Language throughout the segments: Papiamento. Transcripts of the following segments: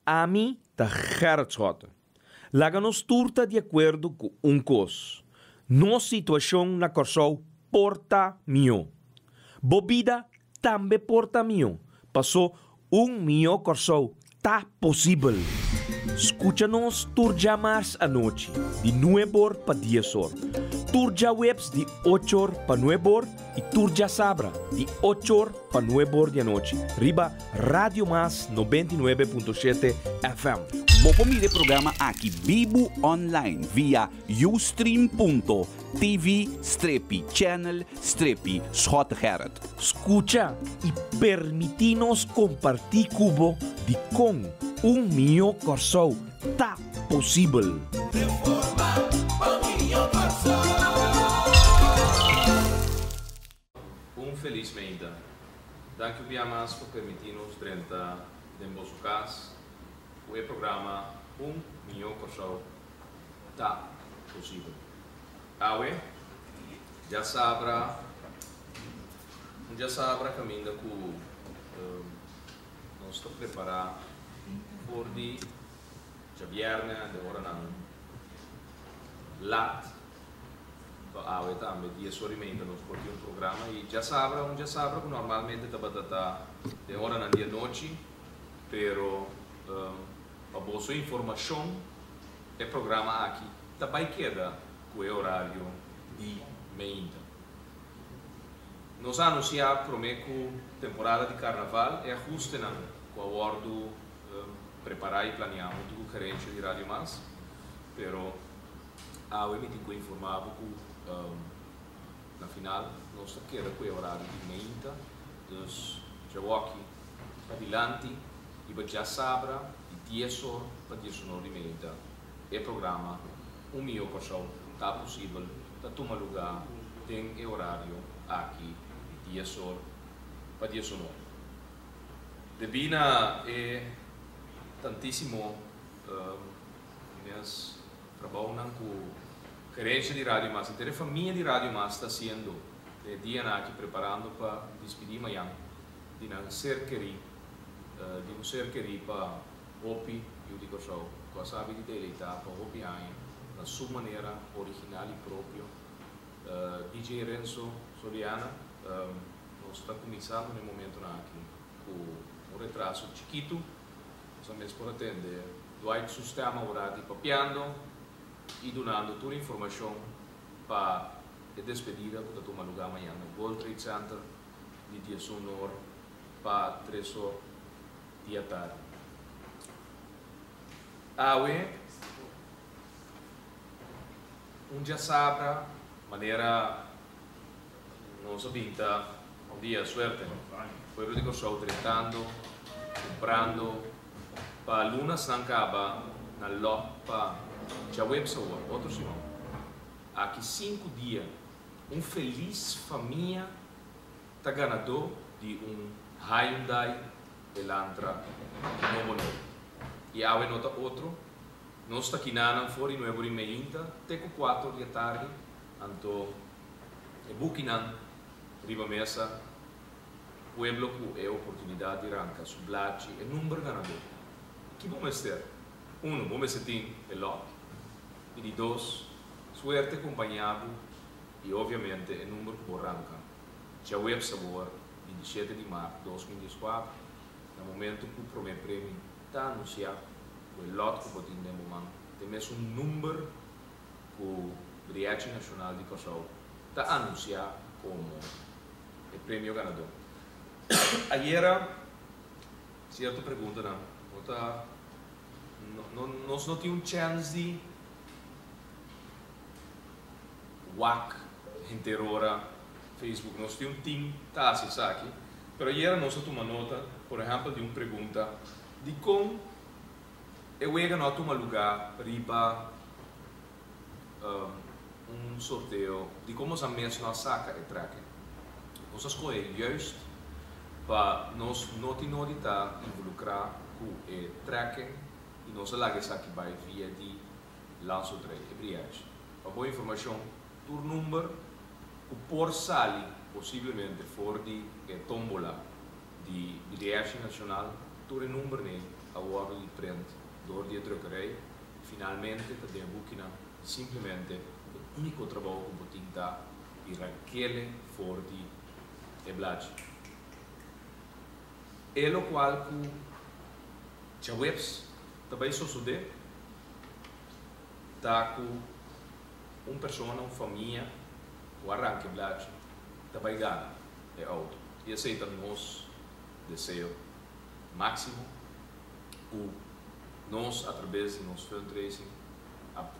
Ami ta Gerrit Schotte. Laga nos tur ta di akuerdo ku un kos, nos situashon na Kòrsou por ta mihó. Bo bida tambe por ta mihó, pasó un mihó Kòrsou ta posibel. Skucha nos tur djamars anochi di nueb'or pa dies'or, tur djaweps di och'or pa nueb'or i tur djasabra di och'or pa nueb'or di anochi riba Radio Mas 99.7 FM. Bo por mira e programa aki bibu online via ustream.tv strepi channel strepi Schottegerrit. Skucha i permití nos kompartí ku bo dikon un mihó Kòrsou ta posibel. Un felis meinta. Danki un bia mas pa permití nos drenta den boso kas ku e programa Un Mihó Kòrsou Ta Posibel. Awe djasabra, un djasabra kaminda ku nos ta prepará for di djabièrnè den oranan lat. Pa awe tambe dies ora y media nos por tin un programa y djasabra un djasabra cu normalmente tabata ta den oranan di anochi pero pa boso informacion e programa aki ta bay keda cu e horario di meinta. Nos a anuncia prome cu temporada di carnaval e ahustenan cu a wordo prepara y planea hunto cu gerencia di Radio Mas pero Awe mi tin ku informá bo ku na final nos ta keda ku e horario di meinta, dus djawoki padilanti riba djasabra di dies or pa diesunor di meinta e programa Un Mihó Kòrsou Ta Posibel ta tuma lugá den e horario aki di dies or pa diesunor. Debí na e tantísimo Mes trabounan ku gerencia di Radio Mas, henter e famia di Radio Mas ta hasiendo den e dianan aki preparando pa dispidí mayan di nan ser kerí, di un ser kerí pa hopi yu di Kòrsou ku a sabi di deleitá pa hopi aña na su manera original i propio. DJ Renzo Soriana, nos ta kuminsando na e momentonan aki ku un retraso chikitu. Nos a mes por a tende Dwight su stem ora di papiando y dunando tur informacion pa e despedida cu ta tuma lugar mañan na World Trade Center di diesun or pa tres or di atardi. Awe un djasabra manera Nos a bin ta un dia suerte. Pueblo di Kòrsou drentando, kumprando pa lunasnan kaba na lòt pa djaweps awor, otro siman. Aki sinku dia un felis famia ta ganadó di un Hyundai Elantra nobo nobo. I awe no ta otro, nos ta kinanan for di nuebe ora i meinta te ku kuater di atardi, anto E bukinan riba mesa, pueblo ku e oportunidat di ranka su blachi e number ganadó. Ki bo mester? Uno, bo mester tin e lòt. I di dos, suerte kompañá bo i obviamente e number ku bo ranka. Djaweps awor, 27 di mart 2014, na momento ku promé premi ta anunsiá ku e lòt ku bo tin den bo man ta e mesun number ku Briachi Nashonal di Kòrsou ta anunsiá komo e premio ganadó. Ayera sierto preguntanan no ta no nos no tin un chèns di wak henter ora Facebook. Nos tin un tim ta hasi esaki, pero ayera nos a tuma nota por ehèmpel di un pregunta dikon E wega no a tuma lugá riba un sorteo di kon nos a mes no a saka e tracking. Nos a skohe juist pa nos no tin nodi ta involukrá ku e tracking i nos a laga esaki bai via di Landsloterij, e brièch. Pa bo informashon, tur number ku por sali posiblemente for di e tombola di BDH Nacional, tur e number ne. a wòrdu di prent dor di e drukkerij, finalmente ta den e bukinan i simplemente e úniko trabou ku bo tin ta di rank'ele for di e blachi. E lokual ku djaweps ta bai sosodé ta ku un persona, un famia ku a ranka e blachi ta bai gana e outo i esei ta nos deseo máksimo ku nos atrabes di nos fundraising,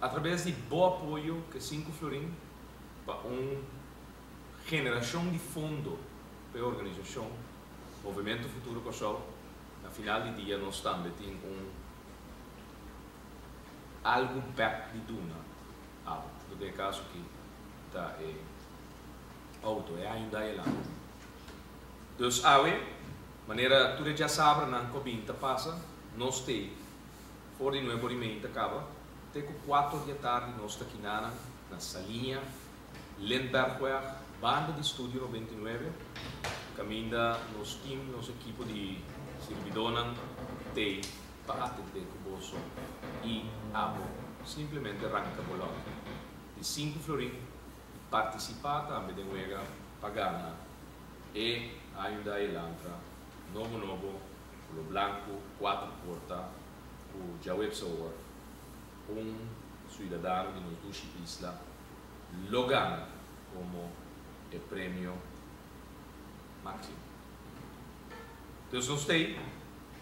atrabes di bo apoyo ku e sinku florin pa un generashon di fondo pa e organisashon Movemento Futuro Kòrsou, na final di dia nos tambe tin un algu bèk di duna abo. Den e kaso aki ta e outo, e Hyundai Elantra. Dus awe, manera tur e djasabranan ku a bin ta pasa, nos t'ei for di nuebe ora i mei ta kaba te ku kuater di atardi nos ta kinanan na Saliña, Lindbergweg, banda di Studio 99, kaminda nos tim, nos ekipo di sirbidónan t'ei pa atendé ku boso i abo simplemente ranka bo lòt di sinku florin i partisipá tambe den wega pa gana e Hyundai Elantra nobo nobo koló blanku kuater porta ku djaweps awor un suidadano di nos dushi isla lo gana komo e premio máksimo. Dus nos t'ei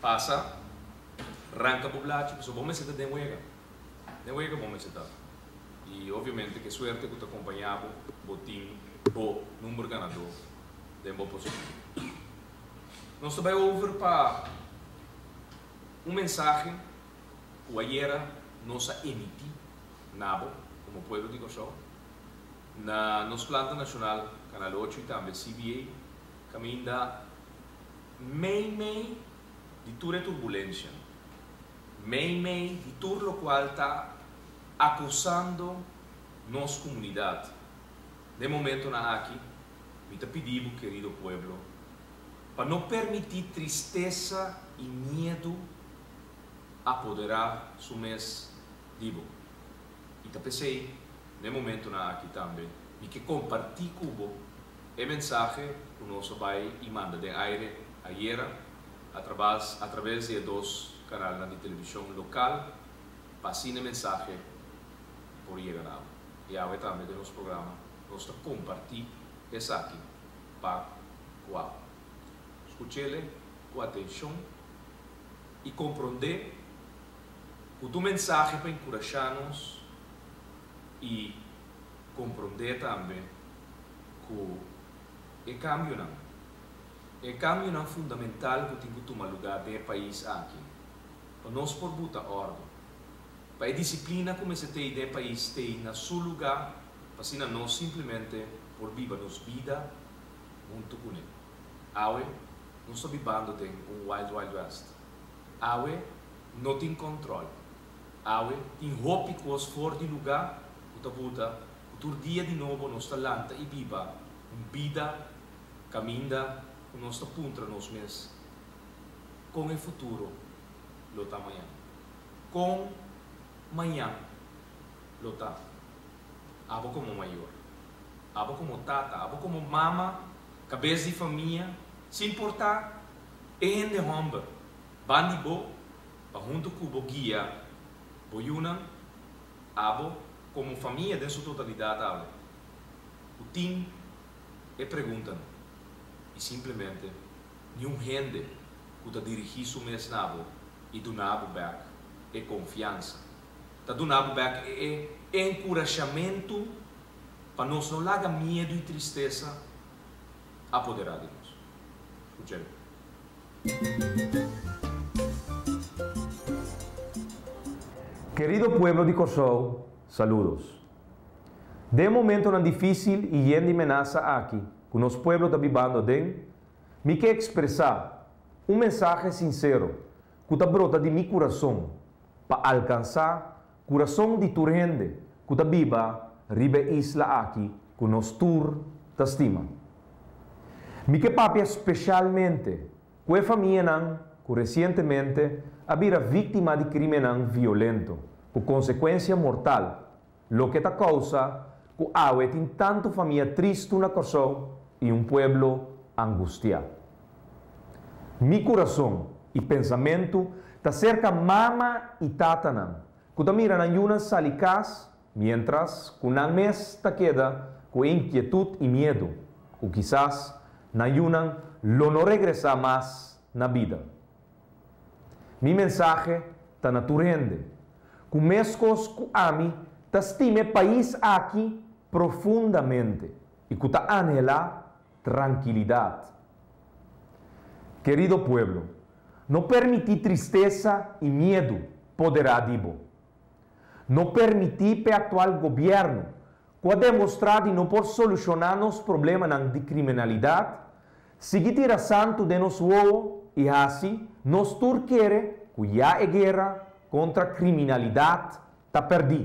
pasa ranka bo blachi pasobra bo mester ta den wega. Den wega bo mester ta. I obviamente ke suerte ku ta kompañá bo, bo tin bo number ganadó den bo posishon. Nos ta bai over pa un mensahe ku ayera nos a emití na bo komo pueblo di Kòrsou na nos planta nashonal Kanal Ocho i tambe CBA kaminda mei mei di tur e turbulensha, mei mei di tur lokual ta akusando nos komunidat den momentonan aki, mi ta pidi bo kerido pueblo pa no permití tristesa i miedu apoderá su mes di bo. I ta p'esei den momentonan aki tambe mi ke kompartí ku bo e mensahe ku nos a bai i manda den aire ayera atrabas atraves di e dos kanalnan di televishon lokal pa asina e mensahe por yega na bo. I awe tambe den nos programa nos ta kompartí esaki pa ku abo. Skuch'ele ku atenshon i komprondé ku tu mensahe pa enkurashá nos i komprondé tambe ku e kambionan, e kambionan fundamental ku tin ku tuma lugá den e pais aki pa nos por buta òrdu, pa e disiplina ku mester tei den e pais tei na su lugá pa asina nos simplemente por biba nos bida huntu kuné. Awe nos ta bibando den un Wild Wild West. Awe no tin kòntròl. Awe tin hopi kos for di lugá ku ta buta ku tur dia di nobo nos ta lanta i biba un bida kaminda ku nos ta puntra nos mes, Kon e futuro lo ta mañan? Kon mañan lo ta? Abo komo mayor, abo komo tata, abo komo mama, kabes di famia, sin portá e hende hòmber ban di bo pa huntu ku bo guia bo yunan, abo komo famia den su totalidat awe ku tin e preguntanan i simplemente niun hende ku ta dirigí su mes na bo i duna bo bèk e konfiansa, ta duna bo bèk e enkurashamentu pa nos no laga miedu i tristesa apoderá di nos. Skuch'el. Kerido pueblo di Kòrsou, saludos. Den momentonan difísil i yen di menasa aki ku nos pueblo ta bibando aden, mi ke ekspresá un mensahe sinsero ku ta brota di mi kurason pa alkansá kurason di tur hende ku ta biba riba e isla aki ku nos tur ta stima. Mi ke papia speshalmente ku e famianan ku resientemente a bira víktima di krímennan violento, ku konsekuensia mortal, loke ta kousa ku awe tin tantu famia tristu na Kòrsou i un pueblo angustiá. Mi kurason i pensamentu ta serka mama i tatanan ku ta mira nan yunan sali kas miéntras ku nan mes ta keda ku e inkietut i miedu ku kisas nan yunan lo no regresá mas na bida. Mi mensahe ta na tur hende ku meskos ku ami ta stima e pais aki profundamente i ku ta anhelá trankilidat. Kerido pueblo, no permití tristesa i miedu poderá di bo. No permití p'e aktual gobièrnu, ku a demostrá di no por solushoná nos problemanan di kriminalidat, sigui tira santu den nos wowo i hasi nos tur kere ku ya e guera kontra kriminalidat ta pèrdí.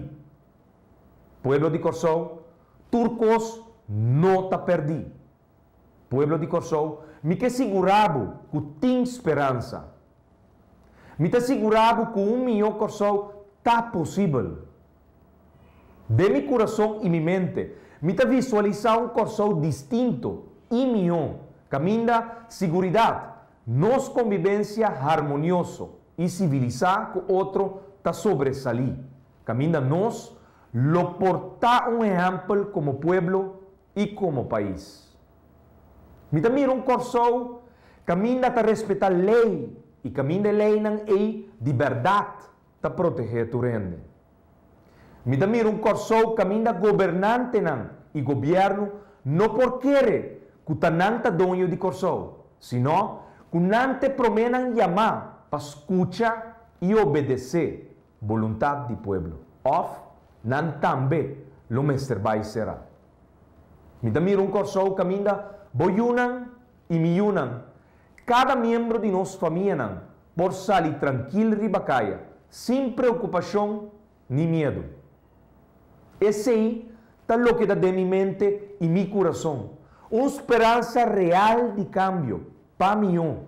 Pueblo di Kòrsou, tur kos no ta pèrdí. Pueblo di Kòrsou, mi ke sigurá bo ku tin speransa. Mi ta sigurá bo ku un mihó Kòrsou ta posibel. Den mi kurason i mi mente, mi ta visualisá un Kòrsou distinto i mihó, kaminda siguridat, nos kombibensia harmonioso i sivilisá ku otro ta sobresalí, kaminda nos lo por ta un ehèmpel komo pueblo i komo pais. Mi ta mira un Kòrsou kaminda ta respetá lei i kaminda e leinan ei di bèrdat ta protegé tur hende. Mi ta mira un Kòrsou kaminda gobernantenan i gobièrnu no por kere ku ta nan ta doño di Kòrsou, sino ku nan t'e proménan yamá pa skucha i obedesé boluntat di pueblo, òf nan tambe lo mester bai será. Mi ta mira un Kòrsou kaminda bo yunan i mi yunan, kada miembro di nos famianan por sali trankil riba kaya, sin preokupashon ni miedu. Esei ta loke ta den mi mente i mi kurason, un speransa real di kambio pa mihó.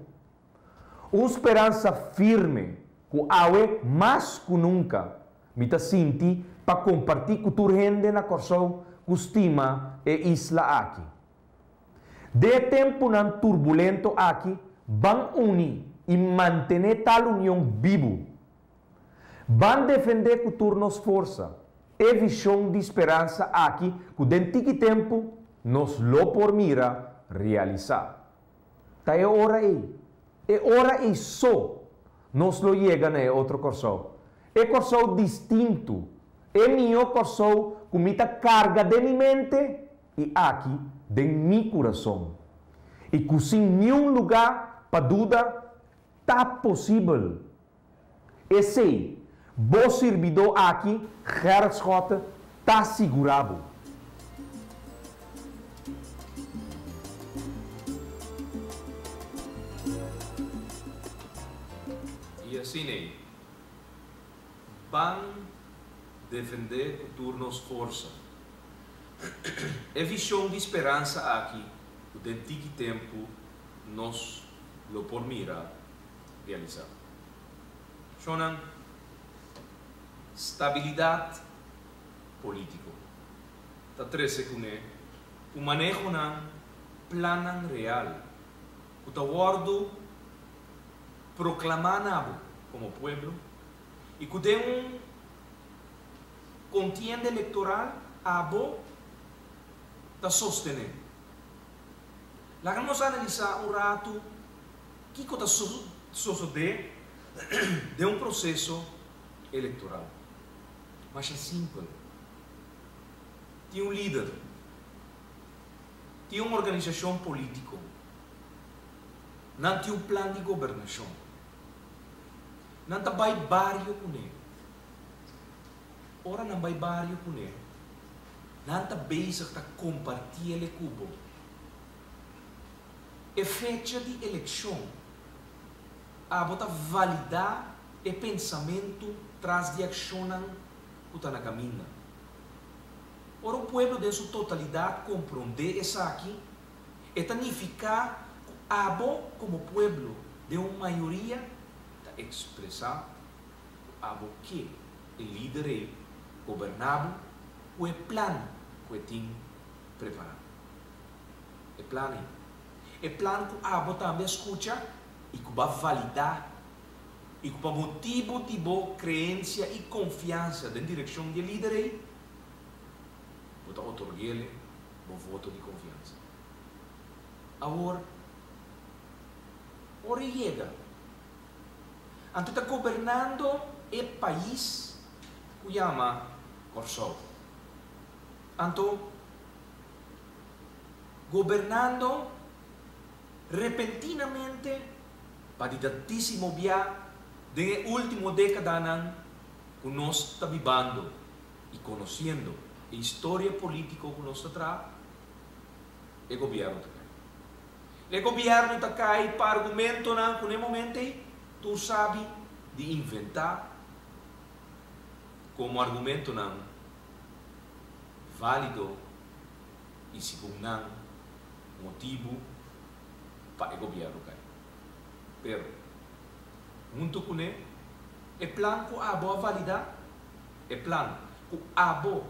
Un speransa firme ku awe mas ku nunka mi ta sinti pa kompartí ku tur hende na Kòrsou ku stima e isla aki. Den e tempunan turbulento aki ban uni i mantené tal union bibu. Ban defendé ku tur nos forsa e vishon di speransa aki ku den tiki tempu nos lo por mira realisá. Ta e ora ei, e ora ei so, nos lo yega na e otro Kòrsou. E Kòrsou distinto, e mihó Kòrsou ku mi ta karga den mi mente i aki den mi kurason. I ku sin niun lugá pa duda ta posibel. Esei, bo sirbidó aki, Gerrit Schotte, ta sigurá bo. I asina ei, ban defendé ku tur nos forsa e vishon di speransa aki ku den tiki tempu nos lo por mira realisá. Shonnan, stabilidat polítiko ta trese kuné ku manehonan, plannan real ku ta wòrdu proklamá na bo komo pueblo i ku den un kontienda elektoral abo ta sostené. Laga nos analisá un ratu Kiko ta sosodé den un proseso elektoral? Masha simpel. Tin un lider. Tin un organisashon polítiko. Nan tin un plan di gobernashon. Nan ta bai bario kuné. Ora nan bai bario kuné, nan ta bezig ta kompartí el e ku bo. E fecha di elekshon, abo ta validá e pensamentu tras di akshonnan ku ta na kaminda. Ora un pueblo den su totalidat komprondé esaki, e ta nifiká ku abo komo pueblo den un mayoria ta. ekspresá ku abo ke e lider ei goberná bo ku e plan ku e tin prepará. E plan ei. E plan ku abo tambe a skucha i ku bo a validá i ku pa motibu di bo kreensia i konfiansa den direkshon di e lider ei, bo ta otorg'el bo voto di konfiansa. Awor, ora e yega, anto ta gobernando e pais ku yama Kòrsou. Anto, gobernando repentinamente pa di tantísimo bia den e último dékadanan ku nos ta bibando i konosiendo e historia polítiko ku nos ta traha, e gobièrnu ta kai. E gobièrnu ta kai pa argumentonan ku na e momento ei tur sabi di inventá komo argumentonan válido i segun nan motibu pa e gobièrnu kai. Pero, huntu kuné, e plan ku abo a validá, e plan ku abo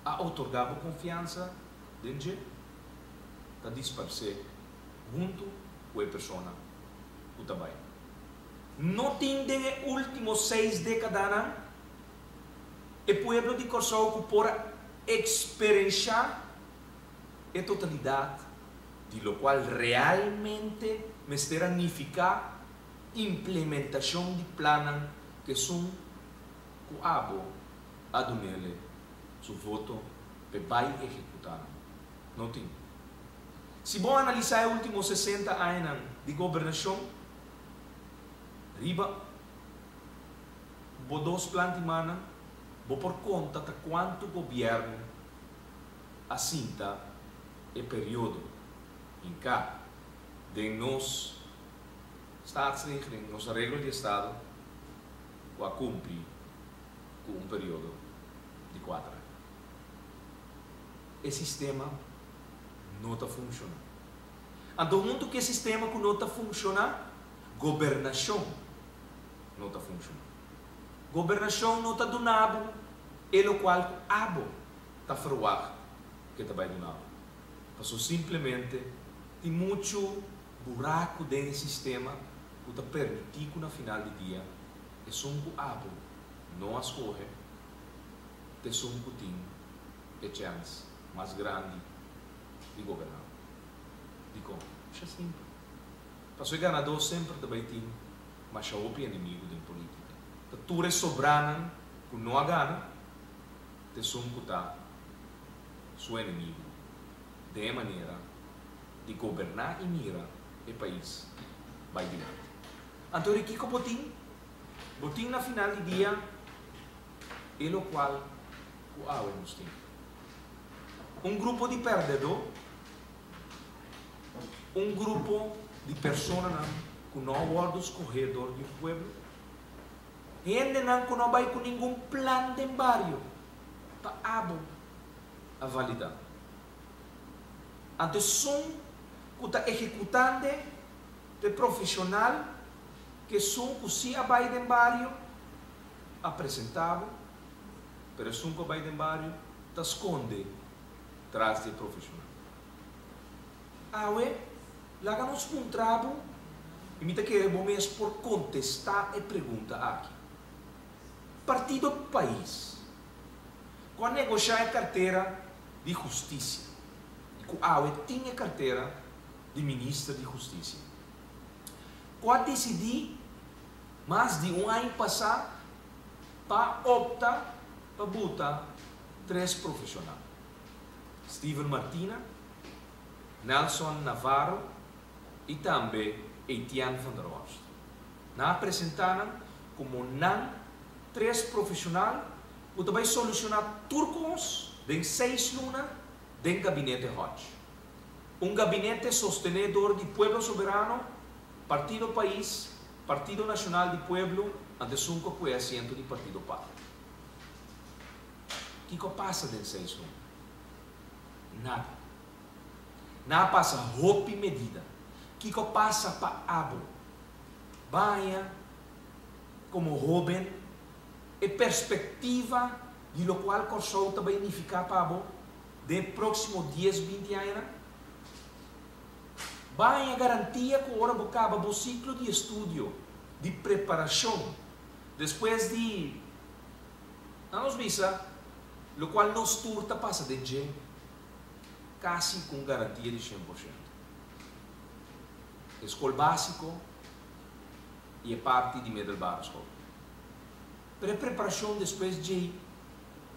a otorgá bo konfiansa den dje, ta disparsé huntu ku e persona ku ta bai. No tin den e último seis dékadanan e pueblo di Kòrsou ku por a eksperenshá e totalidat di lokual realmente mester a nifiká implementashon di plannan ku esun ku abo a dunele su voto p'e bai ehekutá nan. No tin. Si bo analisá e último 60 añanan di gobernashon, riba bo dos plantimannan bo por konta ta kuantu gobièrnu a sinta e periodo hinká den nos Staatsregeling, nos areglo di estado, ku a kumpli ku un periodo di kuater aña. E sistema no ta funshoná. Anto huntu ku e sistema ku no ta funshoná, gobernashon no ta funshoná. Gobernashon no ta duna bo e lokual ku abo ta ferwagt ku e ta bai duna bo. Paso simplemente tin muchu buraku den e sistema ku ta permití ku na final di dia esun ku abo no a skohe ta esun ku tin e chèns mas grandi di goberná. Dikon? Masha simpel. Paso e ganadó semper ta bai tin masha hopi enemigu den polítika. Ta tur e sobranan ku no a gana ta esun ku ta su enemigu den e manera di goberná i mira e pais bai dilanti. Anto di kiko bo tin? Bo tin na final di dia e lokual ku awe nos tin. Un grupo di pèrdèdó, un grupo di personanan ku no a wòrdu skohé dor di un pueblo, hendenan ku no a bai ku ningun plan den bario pa abo a validá. Anto esun ku ta ehekutand'e ta e profeshonal ku esun ku si a bai den bario a presentá bo, pero esun ku a bai den bario ta skonde tras di e profeshonal. Awe, laga nos puntra bo i mi ta kere bo mes por kontestá e pregunta aki. Partido Pais, ku a negoshá e kartera di hustisia i ku awe tin e kartera di minister di hustisia, ku a disidí mas di un aña pasá pa opta pa buta tres profeshonal, Steven Martina, Nelson Navarro i tambe Etienne van der Horst. Nan a presentá nan komo nan tres profeshonal ku ta bai solushoná tur kos den seis luna den Gabinete Hodge. Un gabinete sostené dor di Pueblo Soberano, Partido Pais, Partido Nashonal di Pueblo ante esun ku a kue asiento di Partido Patria. Kiko a pasa den seis luna? Nada. Nan a pasa hopi medida. Kiko a pasa pa abo? Baña. komo hóben e perspektiva di lokual Kòrsou ta bai nifiká pa bo den e próksimo dies, 20 añanan? Bo a haña garantia ku ora bo kaba bo siklo di estudio, di preparashon, despues di, nan nos bisa, lokual nos tur ta pasa den dje, kasi ku un garantia di 100%. E skol básiko i e parti di middelbare school. Pero e preparashon despues djei,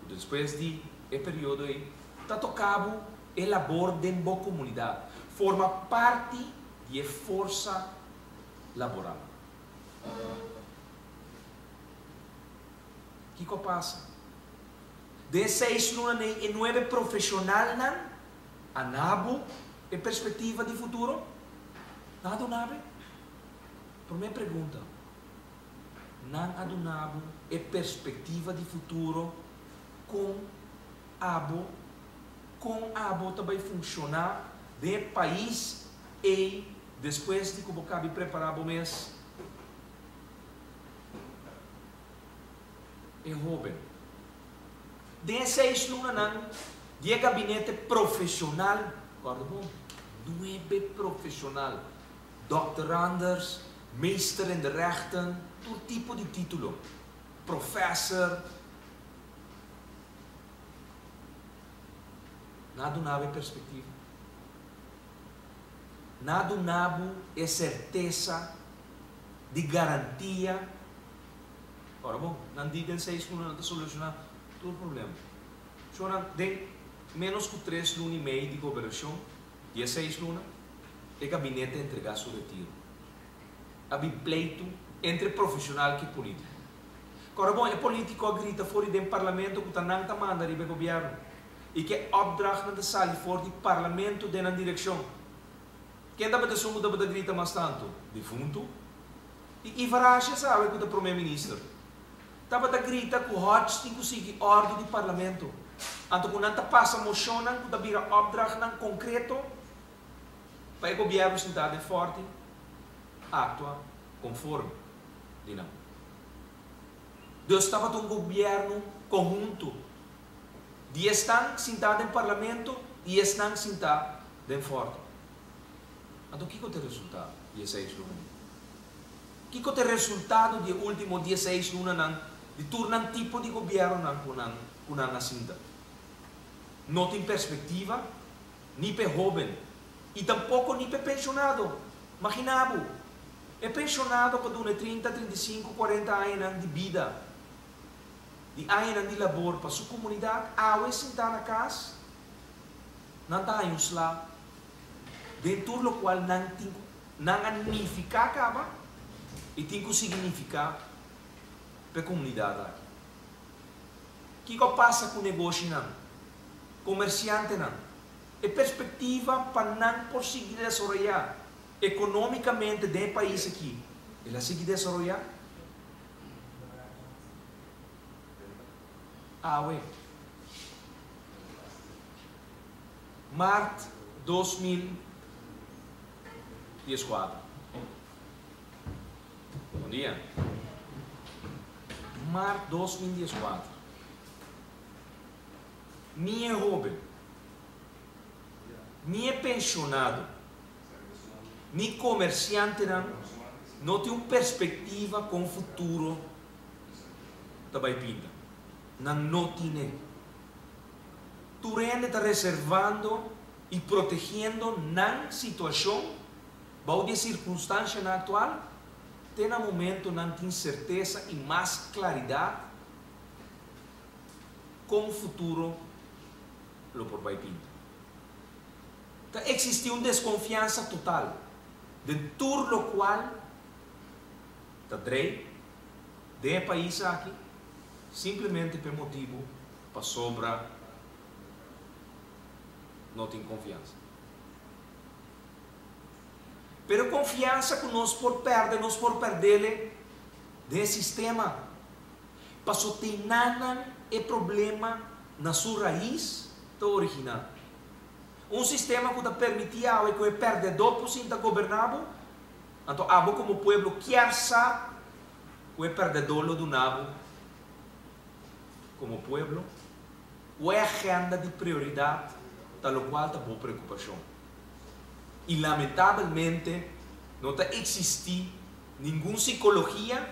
ku despues di e periodo ei, ta toka bo e labor den bo komunidat, forma parti di e forsa laboral. Kiko a pasa? Den e seis lunanan ei e nuebe profeshonalnan a na bo e perspektiva di futuro? Nan a duna bo? Promé pregunta, Nan a duna bo e perspektiva di futuro kon abo kon abo ta bai funshoná den e pais ei despues di ku bo kabi prepará bo mes? E hóben. Den e seis lunanan di e gabinete profeshonal, kòrda bon, nuebe profeshonal, doctoranders, meester in de rechten, tur tipo di título, professor, nan a duna bo e perspektiva. Nan a duna bo e sertesa di garantia. Ora bon, nan di den seis luna nan ta solushoná tur problema. Shornan, den ménos ku tres luna i mei di gobernashon, di e seis luna, e gabinete a entregá su retiro. A bin pleitu entre profeshonal ku e polítiko. Ora bon, e polítiko a grita for di den parlamento ku ta nan ta manda riba e gobièrnu i ku e opdrachtnan ta sali for di parlamento den nan direkshon. Ken tabata esun ku tabata grita mas tantu? Difuntu I Ivar Asjes awe ku ta prome minister tabata grita ku Hodge tin ku sigui òrdu di parlamento, anto ku nan ta pasa moshonnan ku ta bira opdrachtnan konkreto pa e gobièrnu sintá den Fòrti aktua konforme di nan. Dus tabata un gobièrnu konhunto di esnan sintá den parlamento i esnan sintá den Fòrti. Anto kiko ta e resultado di e seis lunanan? Kiko ta e resultado di e ultimo dieseis lunanan di tur nan tipo di gobiernonan ku nan ku nan a sinta? No tin perspektiva ni p'e hoben i tampoko ni p'e penshonado. Magina bo, e penshonado ku a duna e 30, 35, 40 añanan di bida, di añanan di labor pa su komunidat, awe sintá na kas, nan ta haña un sla Den tur lokual nan tin ku nan a nifiká kaba i tin ku sigui nifiká pa e komunidat aki. Kiko a pasa ku negoshinan, komersiantenan? E perspektiva pa nan por sigui desaroyá ekonómikamente den e pais aki, el a sigui desaroyá? Awe. Mart 2014. Bon dia. Mart 2014. Ni e hoben, ni e penshonado, ni komersiantenan no tin un perspektiva kon futuro ta bai pinta. Nan no tine. Tur hende ta reservando i protegiendo nan situashon bou di e sirkunstanshanan aktual te na momento nan tin sertesa i mas klaridat kon futuro lo por bai pinta. Ta eksistí un deskonfiansa total den tur lokual ta drei den e pais aki simplemente p'e motibu pasobra no tin konfiansa. Pero e konfiansa ku nos por pèrdè, nos por pèrdele den e sistema. Paso tenanan e problema na su rais ta originá. Un sistema ku ta permití awe ku e pèrdèdó por sinta goberná bo, anto abo komo pueblo kier sa. Ku e pèrdèdó lo duna bo komo pueblo? Ku e agenda di prioridat ta lokual ta bo preokupashon? I lamentabelmente no ta eksistí ningun sikologia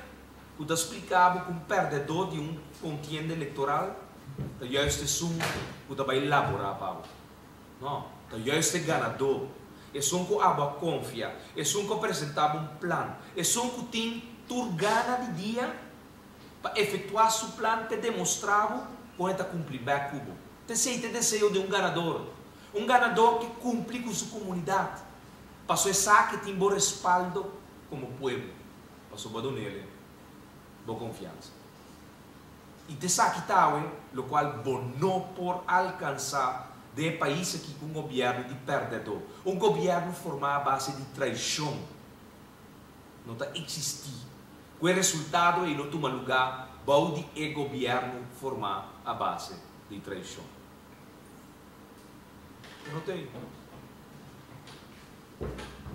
ku ta splika bo ku un pèrdèdó di un kontienda elektoral ta juist esun ku ta bai laborá pa bo. No, ta juist e ganadó, esun ku abo a konfia, esun ku a presentá bo un plan, esun ku tin tur gana di dia pa efektuá su plan p'e demostrá bo kon e ta kumpli bèk ku bo. T'esei ta e deseo di un ganador, un ganadó ke kumpli ku su komunidat, paso e sa ke tin bo respaldo komo pueblo, paso bo a dun'el bo konfiansa. I t'esaki ta awe lokual bo no por alkansá den e pais aki ku un gobièrnu di pèrdèdó, un gobièrnu formá a base di traishon. No ta eksistí ku e resultado ei lo tuma lugá bou di e gobièrnu formá a base di traishon. E no ta ei.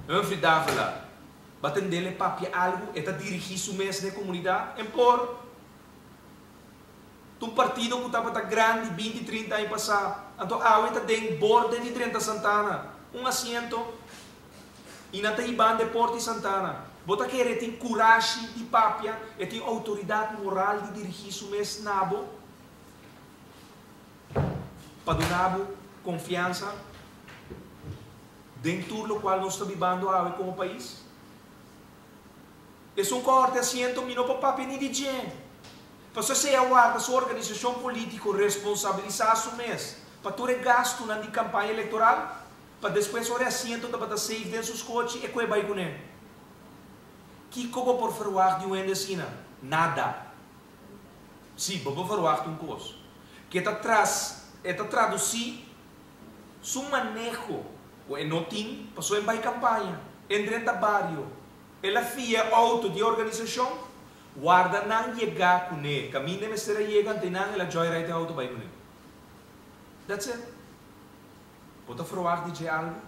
Humphrey Davelaar, Ba tendel e papia algu, e ta dirigí su mes na e komunidat. En por ta un partido ku tabata grandi binti, trinta aña pasá, anto awe ta den borde di drenta Santana, un asiento, i nan ta hibando e por di Santana. Bo ta kere e tin kurashi di papia, e tin outoridat moral di dirigí su mes na bo pa duna bo konfiansa? Den tur lokual nos ta bibando awe komo pais. Esun ku a asiento mi no por papia ni di dje. Pasobra esei a warda su organisashon polítiko responsabilisá su mes pa tur e gastunan di kampaña elektoral, pa despues ora e asiento tabata safe den su skochi e koe bai kuné. Kiko bo por ferwagt di un hende asina? Nada. Sí, bo por ferwagt un kos, ku e ta tras e ta tradusí Su maneho ku e no tin paso e bai kampaña, e drenta bario, el a fia e outo di e organisashon, warda nan yega kuné, kaminda e mester a yega ante nan el a joyride e outo bai kuné. That's it. Bo ta verwagt di dje algu?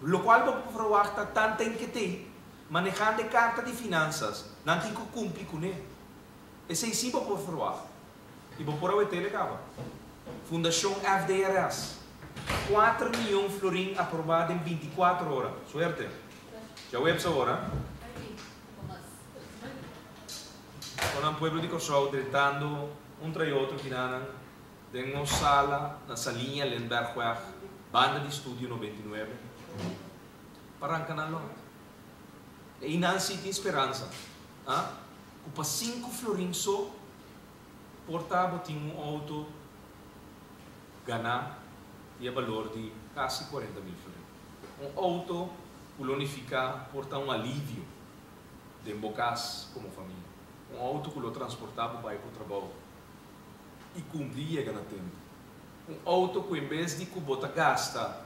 Lokual bo por verwagt ta tanten ke t'ei manehando e karta di finansas, nan tin ku kumpli kuné. Esei si bo por verwagt. I bo por a wetele kaba. Fundashon FDRS, Kuater mion florin aprobá den bintikuater ora. Suerte! Djaweps awor, ha? Kon nan pueblo di Kòrsou drentando un trai otro kinanan den nos sala na Saliña Lindberghweg, banda di Studio 99, pa ranka nan lòt. Einan si tin speransa, ha? Ku pa sinku florin so Por ta bo tin un auto ganá di e balor di kasi 40.000 florin. Un auto ku lo nifiká por ta un alivio den bo kas komo famia. Un auto ku lo transportá bo bai bo trabou i kumpli yega na tempu. Un auto ku en bes di ku bo ta gasta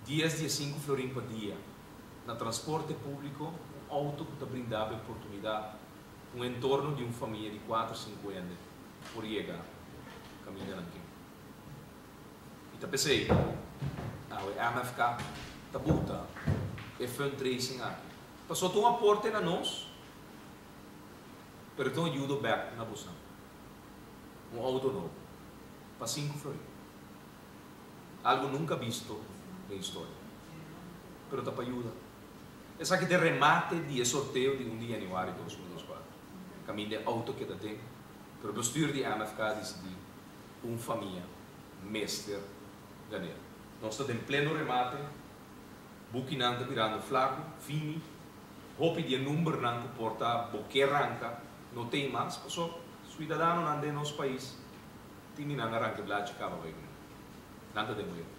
10, 15 florin pa dia na transporte públiko, un auto ku ta brinda bo e oportunidat Un entorno di un famia di kuater sinku hende por yega kaminda nan ke. I ta p'esei awe MFK ta buta e fundraising aki. Pasobra ta un aporte na nos, pero ta un ayudo bèk na bosan. Un outo nobo pa sinku florin. Algu nunka bisto den historia. Pero ta pa yuda. Esaki ta e remate di e sorteo di un di januari 2024. Kaminda e outo keda den, pero bestuur di MFK a disidí ku un famia mester gan'el. Nos ta den pleno remate, bukinan ta birando flaku, fini, hopi di e numbernan ku por ta bo ke ranka no t'ei mas, paso suidadanonan den nos pais tin di nan a ranka e blachi kaba bai kuné. Nan ta den wega.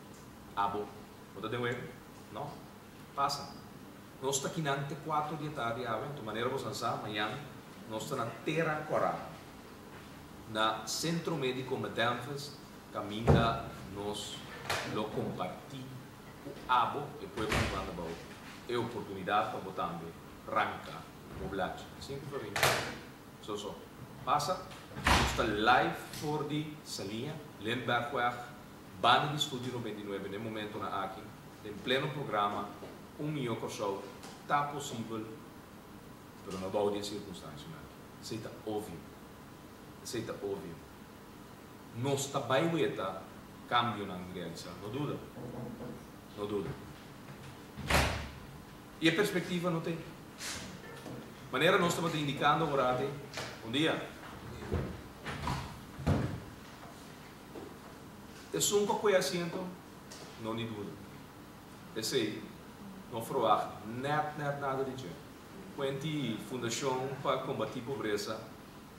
Abo bo ta den wega? No. Pasa. Nos ta kinan te kuater di e tardi awe, anto manera boso a sa, mañan nos ta na Tera Kòrá, na Sentro Médiko Medenfes, kaminda nos lo kompartí ku abo, e pueblo di Banda Bou, e oportunidat pa bo tambe ranka bo blachi. Sinku florin. So so. Pasa. Nos ta live for di Saliña, Lindberghweg, banda di Studio 99 n'e momentonan aki. Den pleno programa Un Mihó Kòrsou ta posibel. Pero no bou di e sirkunstansianan aki. Esei ta obvio. Esei ta obvio. Nos ta bai weta kambionan realisá, no duda. No duda. I e perspektiva no t'ei. Manera nos tabata indikando orante un dia. Esun ku a kue asiento, no ni duda. Esei no ferwagt nèt nèt nada di dje. Kuenti Fundashon pa Kombatí Pobresa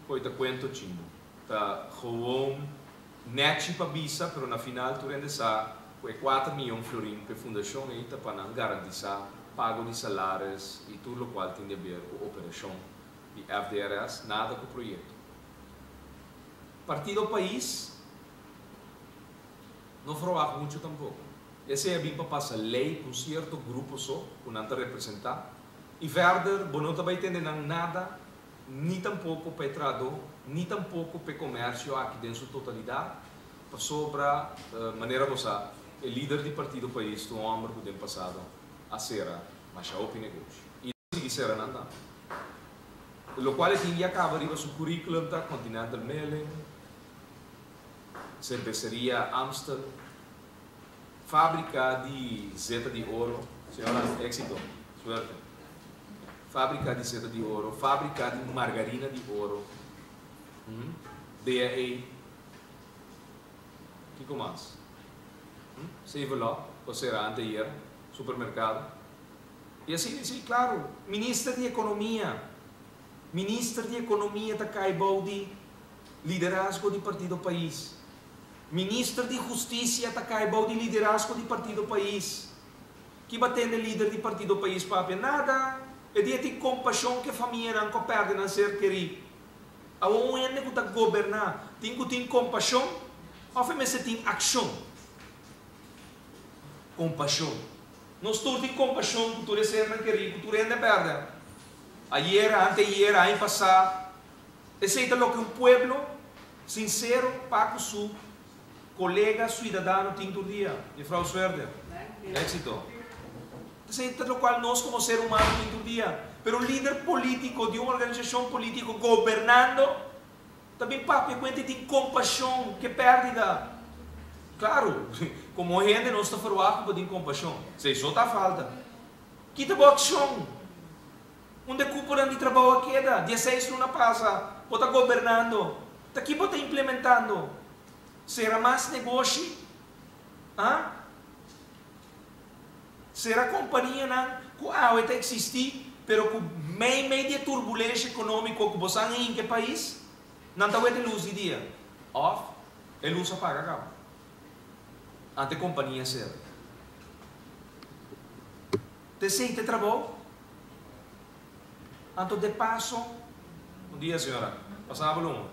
koe ta kuento chimbo. Ta gewoon nèchi pa bisa pero na final tur hende sa ku e kuater miyon florin p'e fundashon ei ta pa nan garantisá pago di salaris i tur lokual tin di aber ku operashon di FDRS, nada ku proyekto. Partido Pais no ferwagt muchu tampoko. Esei a bin pa pasa lei ku un sierto grupo so ku nan ta representá i verder bo no ta bai tende nan nada ni tampoko pa e trahadó, ni tampoko pa e komersio aki den su totalidat, pasobra, manera bo sa, e lider di Partido Pais ta un hòmber ku den pasado a sera masha hopi negoshi i ta sigui sera nan tambe. Lokual e tin ya kaba riba su curriculum ta Continental Milling, Cerveceria Amstel, Fábrika di zeta di oro, señora, éxito, suerte. Fábrika di zeta di oro, fábrika di margarina di oro, DAA, kiko mas? Save a Lot, ku a sera anteayer, supermerkado. I asina, sí, klaro, minister di ekonomia, minister di ekonomia ta kai bou di liderazgo di Partido Pais. Minister di Hustisia ta kai bou di liderazgo di Partido Pais. Ki batende lider di Partido Pais papia? Nada! E dia tin kompashon ku e famianan ku a pèrdè nan ser kerí. Awor un hende ku ta goberná tin ku tin kompashon òf e mester tin akshon? Kompashon. Nos tur tin kompashon ku tur e sernan kerí ku tur hende a pèrdè. Ayera, anteayera, aña pasá. Esei ta loke un pueblo sinsero pa ku su kolega suidadano tin tur dia. Jefrou Suerte. Éxito. Esei ta lokual nos komo ser humano tin tur dia. Pero un lider polítiko di un organisashon polítiko gobernando ta bin papia ku hende tin kompashon ku e pèrdida. Klaru, komo hende nos ta ferwagt ku bo tin kompashon. Esei so ta falta. Kita bo akshon. Unda e kuponan di trabou a keda? Dieseis luna pasa, bo ta gobernando. Ta ki bo ta implementando? Sera mas negoshi? Ha? Sera kompanianan ku awe ta eksistí, pero ku mei mei di e turbulensha ekonómiko ku boso a hinka e pais, nan ta wet e lus di dia. Òf e lus a paga kaba. Ante kompania sera. Ta esei ta e trabou? Anto de paso, un dia señora, pasa bo luma.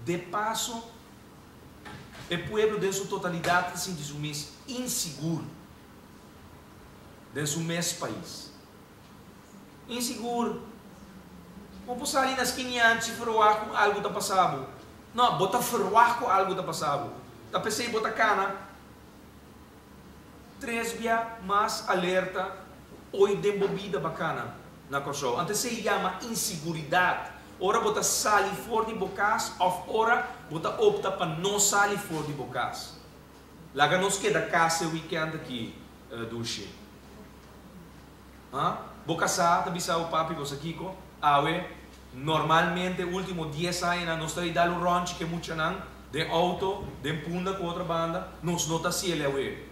De paso, e pueblo den su totalidad ta sinti su mes insigur den su mes pais. Insigur. Bo por sali na skinianchi ferwagt ku algu ta pasa bo. No, bo ta ferwagt ku algu ta pasa bo. Ta p'esei bo ta kana. Tres bia mas alerta oi den bo bida bakana na Kòrsou. Anto esei yama insiguridat. Ora bo ta sali for di bo kas òf ora bo ta opta pa no sali for di bo kas. Laga nos keda kas e wikènt aki, Dushi. Ha? Bo kasá ta bisa bo papi bo sa kiko? Awe, normalmente último dies añanan nos ta di dal un ròntji ku e muchanan den outo, den punda ku otro banda, nos no ta hasiel awe.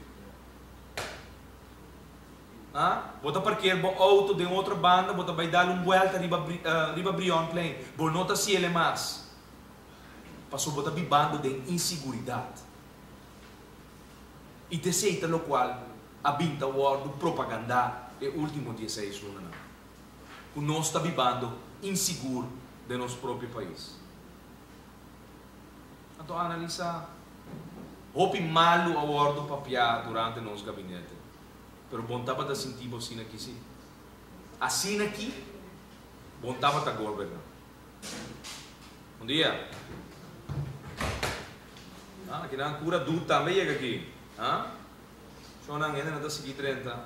Ha? Bo ta parkeer bo outo den otro banda, bo ta bai dal un buèlta riba riba Brionplein, bo no ta hasiel e mas. Pasobra bo ta bibando den insiguridat. I t'esei ta lokual a bin ta wòrdu propagandá e último dieseis lunanan, ku nos ta bibando insigur den nos propio pais. Anto analisá, hopi malu a wòrdu papiá durante nos gabinete, pero bon tabata sinti bo asina aki sí. Asina aki bon tabata goberná. Bon dia. Ah, akinan cura dut tambe yega aki. Ah? Shonnan hende nan ta sigui drenta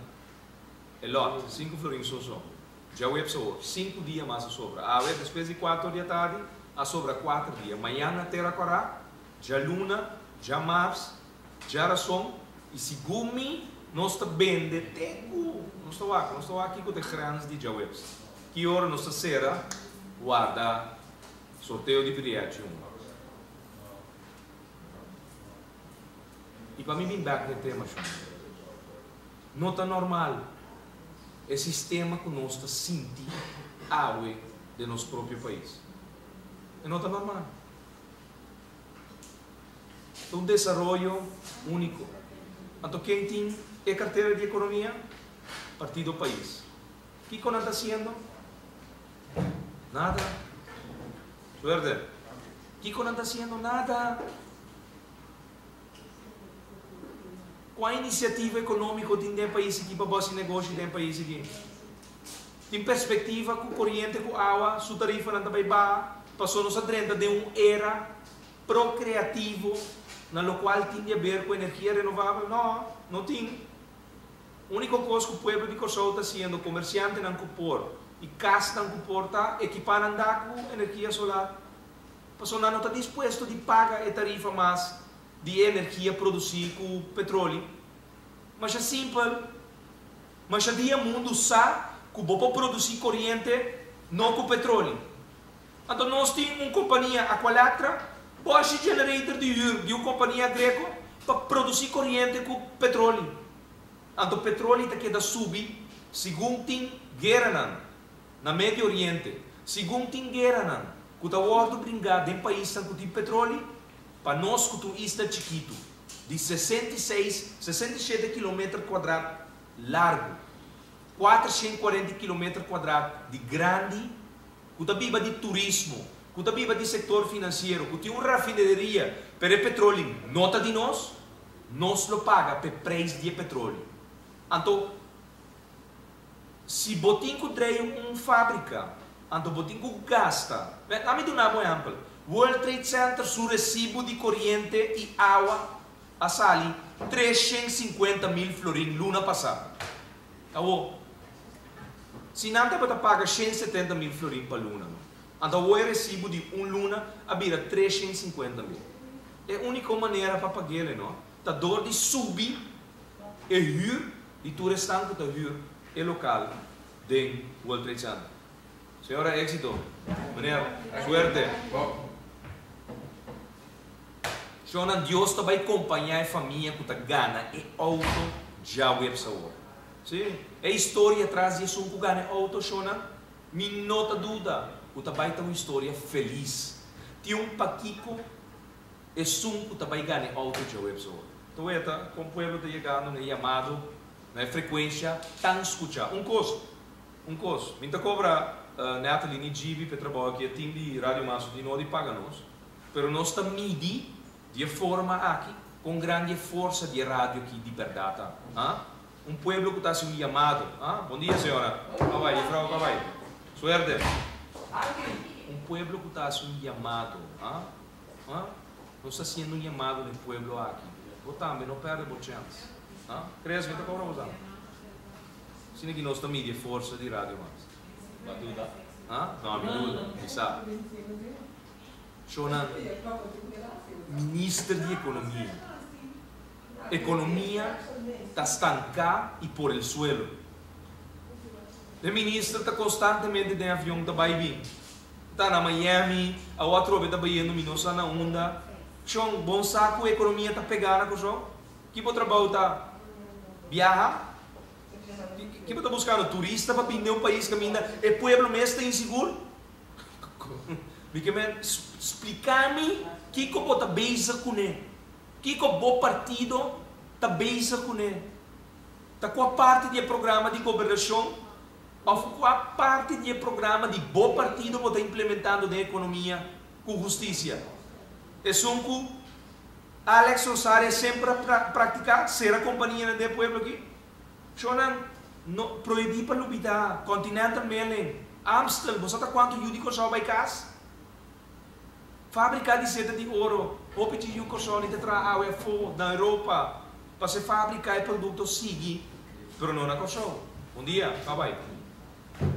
e lot, sinku florin so so. Djaweps awor, sinku dia mas a sobra. Awe, despues di kuater di atardi, a sobra kuater dia. Mañan na Tera Kòrá, djaluna, djamars, djarason, i segun mi, nos ta bende te ku nos ta wak. Nos ta wak kiko ta e grens di djaweps. Ki ora nos ta sera warda sorteo di birièchi un. I pa mi bin bèk na e tema, shon. No ta normal e sistema ku nos ta sinti awe den nos propio pais. E no ta normal. Ta un desaroyo úniko. Anto ken tin e kartera di ekonomia? Partido Pais. Kiko nan ta hasiendo? Nada. Suerte. Kiko nan ta hasiendo? Nada. Kua inisiativa ekonómiko tin den pais aki pa bo hasi negoshi den pais aki? Tin perspektiva ku koriente ku awa su tarifanan ta bai baha paso nos a drenta den un era prokreativo na lokual tin di aber ku energia renovabel? No, no tin. Úniko kos ku pueblo di Kòrsou ta hasiendo, komersiantenan ku por i kasnan ku por ta ekipá nan dak ku energia solar. Pasobra nan no ta dispuesto di paga e tarifa mas di e energia produsí ku petroli. Masha simpel. Masha dia mundu sa ku bo por produsí koriente no ku petroli. Anto nos tin un kompania Aqualectra, boshi generator di hür di un kompania greko pa produsí koriente ku petroli. Anto petroli ta keda subi segun tin gueranan na Medio Oriente, segun tin gueranan ku ta wòrdu bringá den paisnan ku tin petroli. Pa nos ku ta un isla chikitu di 66, 67 kilometer kuadrat largu, 440 kilometer kuadrat di grandi, ku ta biba di turismo, ku ta biba di sektor finansiero, ku tin un rafineria, pero e petroli no ta di nos, nos lo paga p'e preis di e petroli. Anto, si bo tin ku drei un fábrika, anto bo tin ku gasta. Laat mi duna bo ehèmpel. World Trade Center su resibu di koriente i awa a sali 350 mil florin luna pasá. Awor, si nan tabata paga 170 mil florin pa luna, anto awor e resibu di un luna a bira 350 mil. E úniko manera pa pag'el, no, ta dor di subi e hür di tur esnan ku ta hür e lokal den World Trade Center. Señora éxito. Meneer, suerte. Shownan Dios ta bai kompañá e famia ku ta gana e outo djaweps awor. Sí, e historia tras di esun ku gana e outo, shownan, mi no ta duda ku ta bai ta un historia felis. Tin un pakiko esun ku ta bai gana e outo djaweps awor. Ta weta kon pueblo ta yegando na e yamado, na e frekuensha tan skuchá. Un kos, Un kos, mi ta kobra Natalie ni Gibi p'e trabou aki, e tim di Radio Maso tin no di paga nos, pero nos ta midi di e forma aki kon grandi e forsa di e radio aki di bèrdat ta. Ha? Un pueblo ku ta hasi un yamado. Ha? Bon dia señora. Kau bai, jufrou, kau bai? Suerte. Un pueblo ku ta hasi un yamado. Ha? Ha? Nos ta hasiendo un yamado na e pueblo aki. Bo tambe no pèrdè bo chèns. Ha? Kres, mi ta kobra bo tambe. Asina ki nos ta midi e forsa di Radio Mas. Bo a duda? Ha? No, mi duda. Mi sa. Shownan, Minister di Economia. Economia ta stanká y por el suelo. E minister ta constantemente den avion ta bai bin. Ta na Miami, awor atrobe ta bayendo mi no sa na unda. Shon, bon sa cu economia ta pegá na Kòrsou? Ki bo trabou ta? Biaha? Ki bo ta buskando? Turista pa bini den un pais kaminda e pueblo mes ta insigur? Mi ke men splika mi kiko bo ta bezig kuné. Kiko bo partido ta bezig kuné. Ta kua parti di e programa di gobernashon òf kua parti di e programa di bo partido bo ta implementando den ekonomia ku hustisia? Esun ku Alex Rosaria semper a practica cera companianan den e pueblo aki. Shownan no prohibi pa lubida Continental Milling, Amstel, bo sa ta cuanto yu di Corsou bay cas? Fabrica di seta di oro, hopi dje yu Corsou ni ta traha awe afo na Europa pa se fabrica e producto sigui, pero no na Corsou. Bon dia, bye bye.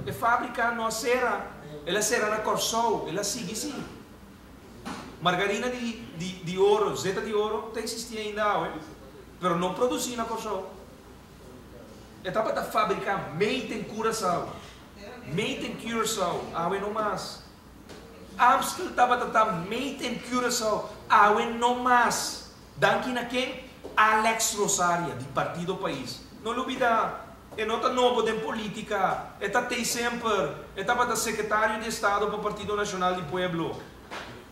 E fábrika no a sera, el a sera na Kòrsou, el a sigui sí. Margarina di di di oro, zeta di oro ta eksistí ainda awe, pero no produsí na Kòrsou. E tabata fabriká made in Curaçao, made in Curaçao, awe no mas. Amstel tabata ta made in Curaçao, awe no mas. Danki na ken? Alex Rosaria di Partido Pais. No lubida, e no ta nobo den politica, e ta tey semper. E tabata Secretario di Estado pa Partido Nacional di Pueblo.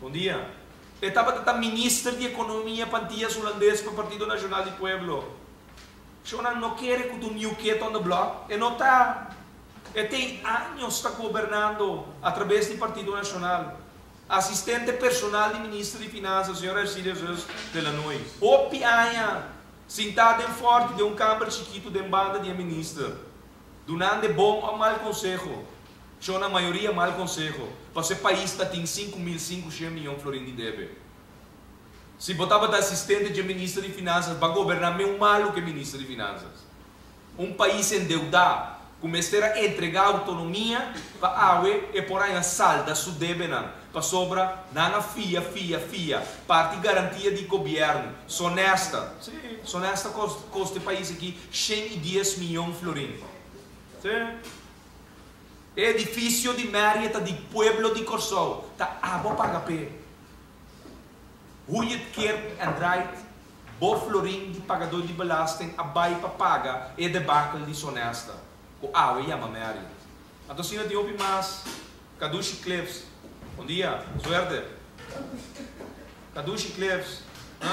Bon dia. E tabata ta Minister di Economia pa Antillas Hulandes pa Partido Nacional di Pueblo. Shownan no kere cu ta un new kid on the block, e no ta. E tey años ta gobernando a traves di Partido Nacional. Asistente personal di Minister di Finansa, señor Ercilia Zus de Lanoy, hopi aña sintá den fòrti den un kamber chikitu den banda di e minister, dunando e bon òf mal konseho, shon na mayoria mal konseho, pasobra e pais ta tin 5500 miyon florin di debe. Si bo tabata asistente dje minister di Finansas, bo a goberná meun malu ku e minister di Finansas. Un pais endeudá ku mester a entregá outonomia pa awe e por haña salda su debenan pasobra nan a fia, fia, fia parti garantia di gobièrnu. Sonesta, sí, Sonesta kosta e pais aki 110 miyon florin. Sí. E edifisio di Marriott ta di pueblo di Kòrsou, ta abo paga p'e. Hoe je het keert en draait, bo florin di pagadó di belasting a bai pa paga e debakel di Sonesta, ku awe yama Marriott. Anto asina tin hopi mas Kadushi Cliffs. Bon dia, suerte. Kadushi Cliffs, ha?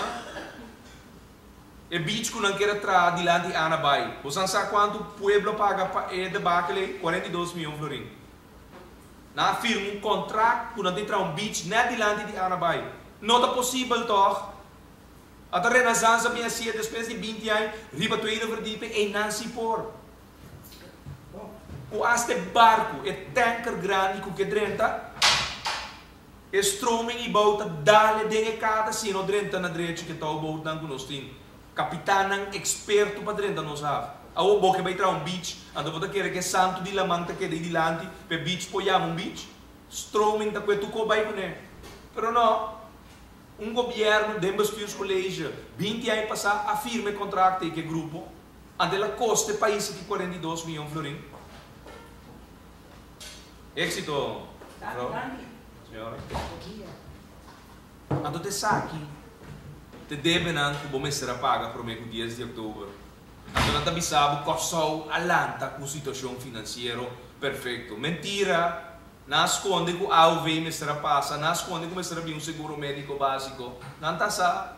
E beach ku nan kier a traha dilanti Ana bai. Bosan sa kuantu pueblo a paga pa e debakel ei? 42 miyon florin. Nan a firma un kontrakt ku nan tin traha un beach nèt dilanti di Anabai. No ta posibel tòg? Ata Renaissance a bin hasié despues di 20 aña riba tweede verdieping, einan si por. Ku asta e barku, e tanker grandi ku ke drenta, e stroming i bou ta dale den e kata si e no drenta na drechi ku e touboatnan ku nos tin. Kapitannan eksperto pa drenta nos haf. Awor bo ke bai traha un beach, anto bo ta kere ku e santu di laman ta keda ei dilanti pa e beach por yama un beach? Stroming ta kue tur ko bai kuné. Pero no, un gobièrnu den bestuurscollege 20 aña pasá a firma e kontrakt ei ku e grupo, anto el a kosta e pais aki 42 miyon florin. Éksito, mevrouw, señora. Anto ta esaki ta e debenan ku bo mester a paga promé ku 10 di òktober. Anto nan ta bisa bo Kòrsou a lanta ku un situashon finansiero perfekto. Mentira! Nan a skonde ku AOV mester a pasa, nan a skonde ku mester a bin un seguro médiko básiko. Nan ta sa.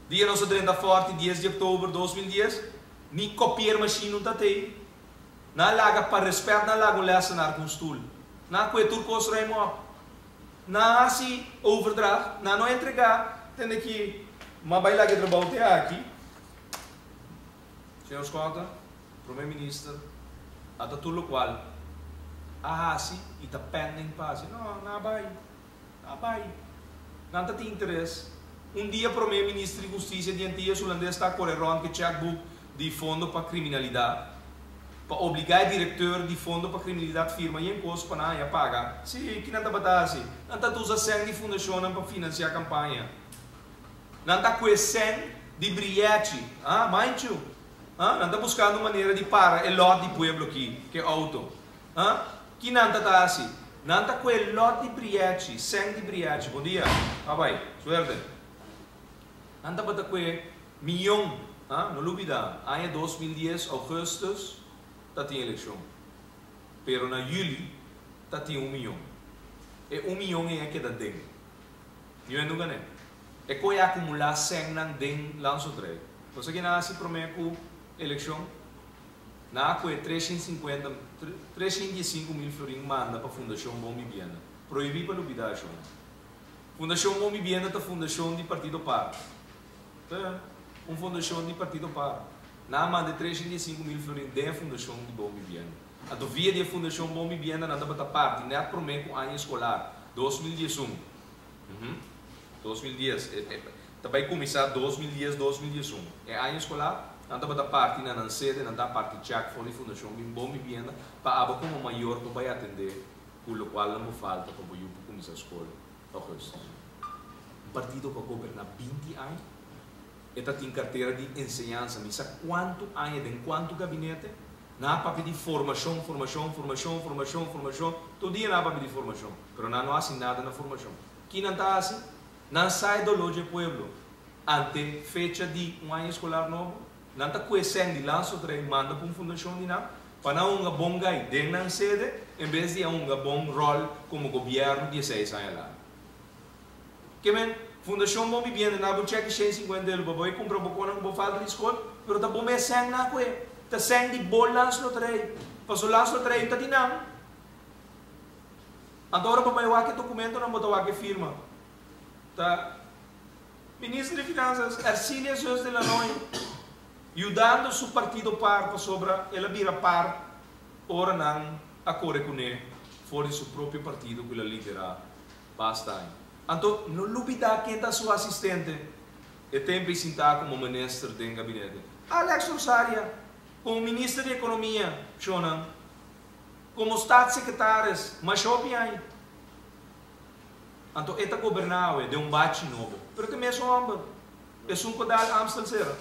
Dia nos a drenta fòrti 10 di òktober 2010, ni kopiermashin no ta tei. Nan a laga pa rèspèt nan a laga un lèsenar ku un stul. Nan a kue tur kos ruim òp. Nan a hasi overdracht, nan no a entregá, tende ki m'a bai laga e trabou te aki. Señor Schotte, Prome Minister, a ta tur lokual a hasi i ta pending pa hasi. No, nan a bai, nan a bai. Nan ta tin interes. Un dia Prome Minister di Hustisia di Antillas Hulandes ta kore rònt ku e checkbook di Fondo pa Kriminalidat. Pa obligá e direkteur di Fondo pa Kriminalidat firma yen kos pa nan haña paga. Sí, ki nan tabata hasi? Nan ta usa sèn di fundashonnan pa finansiá kampaña. Nan ta kue sèn di brièchi. Ah, manchu! Ah, nan ta buskando manera di para e lòt di pueblo ki, ku e outo. Ah, ki nan ta ta hasi? Nan ta kue lòt di brièchi, sèn di brièchi. Bon dia. Babai. Suerte. Nan tabata kue miyon, ha, no lubida, aña 2010 augustus ta tin elekshon, pero na juli ta tin un miyon. E un miyon ei a keda den. Niun hende no gané. E koe a akumulá sènnan den Landsloterij. Bo sa ke nan hasi promé ku elekshon? Nan a kue 350, 305 mil florin manda pa Fundashon Bon Bibienda. Prohibí pa lubidá, shon. Fundashon Bon Bibienda ta fundashon di Partido par. Ta un fundashon di Partido par. Nan a manda e 305 mil florin den e fundashon di Bon Bibienda. Anto via di e fundashon Bon Bibienda nan tabata parti nèt promé ku aña eskolar 2011. 2010. Ta bai kuminsá 2010, 2011. E aña eskolar. Nan tabata parti na nan sede, nan ta parti check for di Fundashon Bin Bon Bibienda pa abo komo mayor por bai atendé ku lokual nan bo falta pa bo yu por kuminsá skol augustus. Un partido ku a goberná 20 aña, e ta tin kartera di enseñansa mi sa kuantu aña den kuantu gabinete, nan a papia di formashon, formashon, formashon, formashon, formashon, tur dia nan a papia di formashon, pero nan no a hasi nada na formashon. Ki nan ta hasi? Nan sa e doló dje pueblo. Ante fecha di un aña eskolar nobo, nan ta kue sèn di Landsloterij manda pa un fundashon di nan pa nan hunga bon gai den nan sede en bes di a hunga bon ròl komo gobièrnu 16 aña largu. Ke men, Fundashon Bon Bibienda na bo chèk 150 euro pa bo e kumpra bo konan ku bo falta di skol, pero ta bo mes sèn nan kue. Ta sèn di bo Landsloterij. Paso Landsloterij ta di nan. Anto ora bo bai wak e dokumentonan bo ta wak e firma. Ta Minister di Finanzas Ercilia Zus de Lanoy yudando su partido par pasobra el a bira par ora nan a kore kuné for di su propio partido ku el a lidera basta aña. Anto no lubida ken ta su asistente e tempo ei sintá komo minister den gabinete. Alex Rosaria komo minister di ekonomia, shonnan, komo staatssecretaris masha hopi aña. Anto e ta goberná awe den un bachi nobo. Pero ta e mesun hòmber. Esun ku a dal Amstel sera.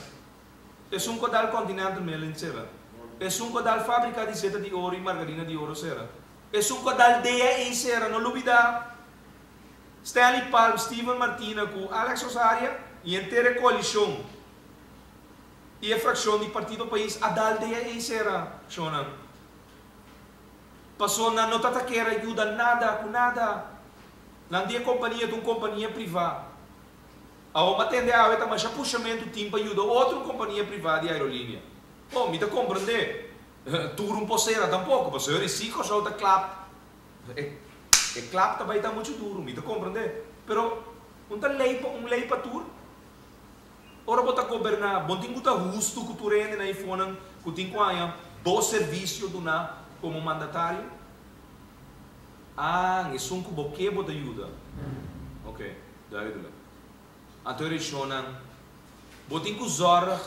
Esun ku a dal Continental Milling sera. Esun ku a dal fábrika di zeta di oro i margarina di oro sera. Esun ku a dal DAE sera. No lubidá Stanley Palm, Steven Martina ku Alex Rosaria i henter e koalishon i e frakshon di Partido Pais a dal DAE sera, shonnan. Paso nan no ta ta kier a yuda nada ku nada. Nan di e kompania ta un kompania privá. Awor m'a tende awe ta masha pushamentu tin pa yuda otro kompania privá di aerolínea. Bon, mi ta komprendé. Tur un por sera tampoko, pasobra e si Kòrsou ta klap, e klap ta bai ta muchu duru, mi ta komprendé. Pero un ta lei pa un lei pa tur. Ora bo ta goberná, bo tin ku ta hustu ku tur hende na e fonan ku tin ku haña bo servisio duná komo mandatario? Ah, esun ku bo ke bo ta yuda. Ok, duidelijk. Anto e reshonnan, bo tin ku zòrg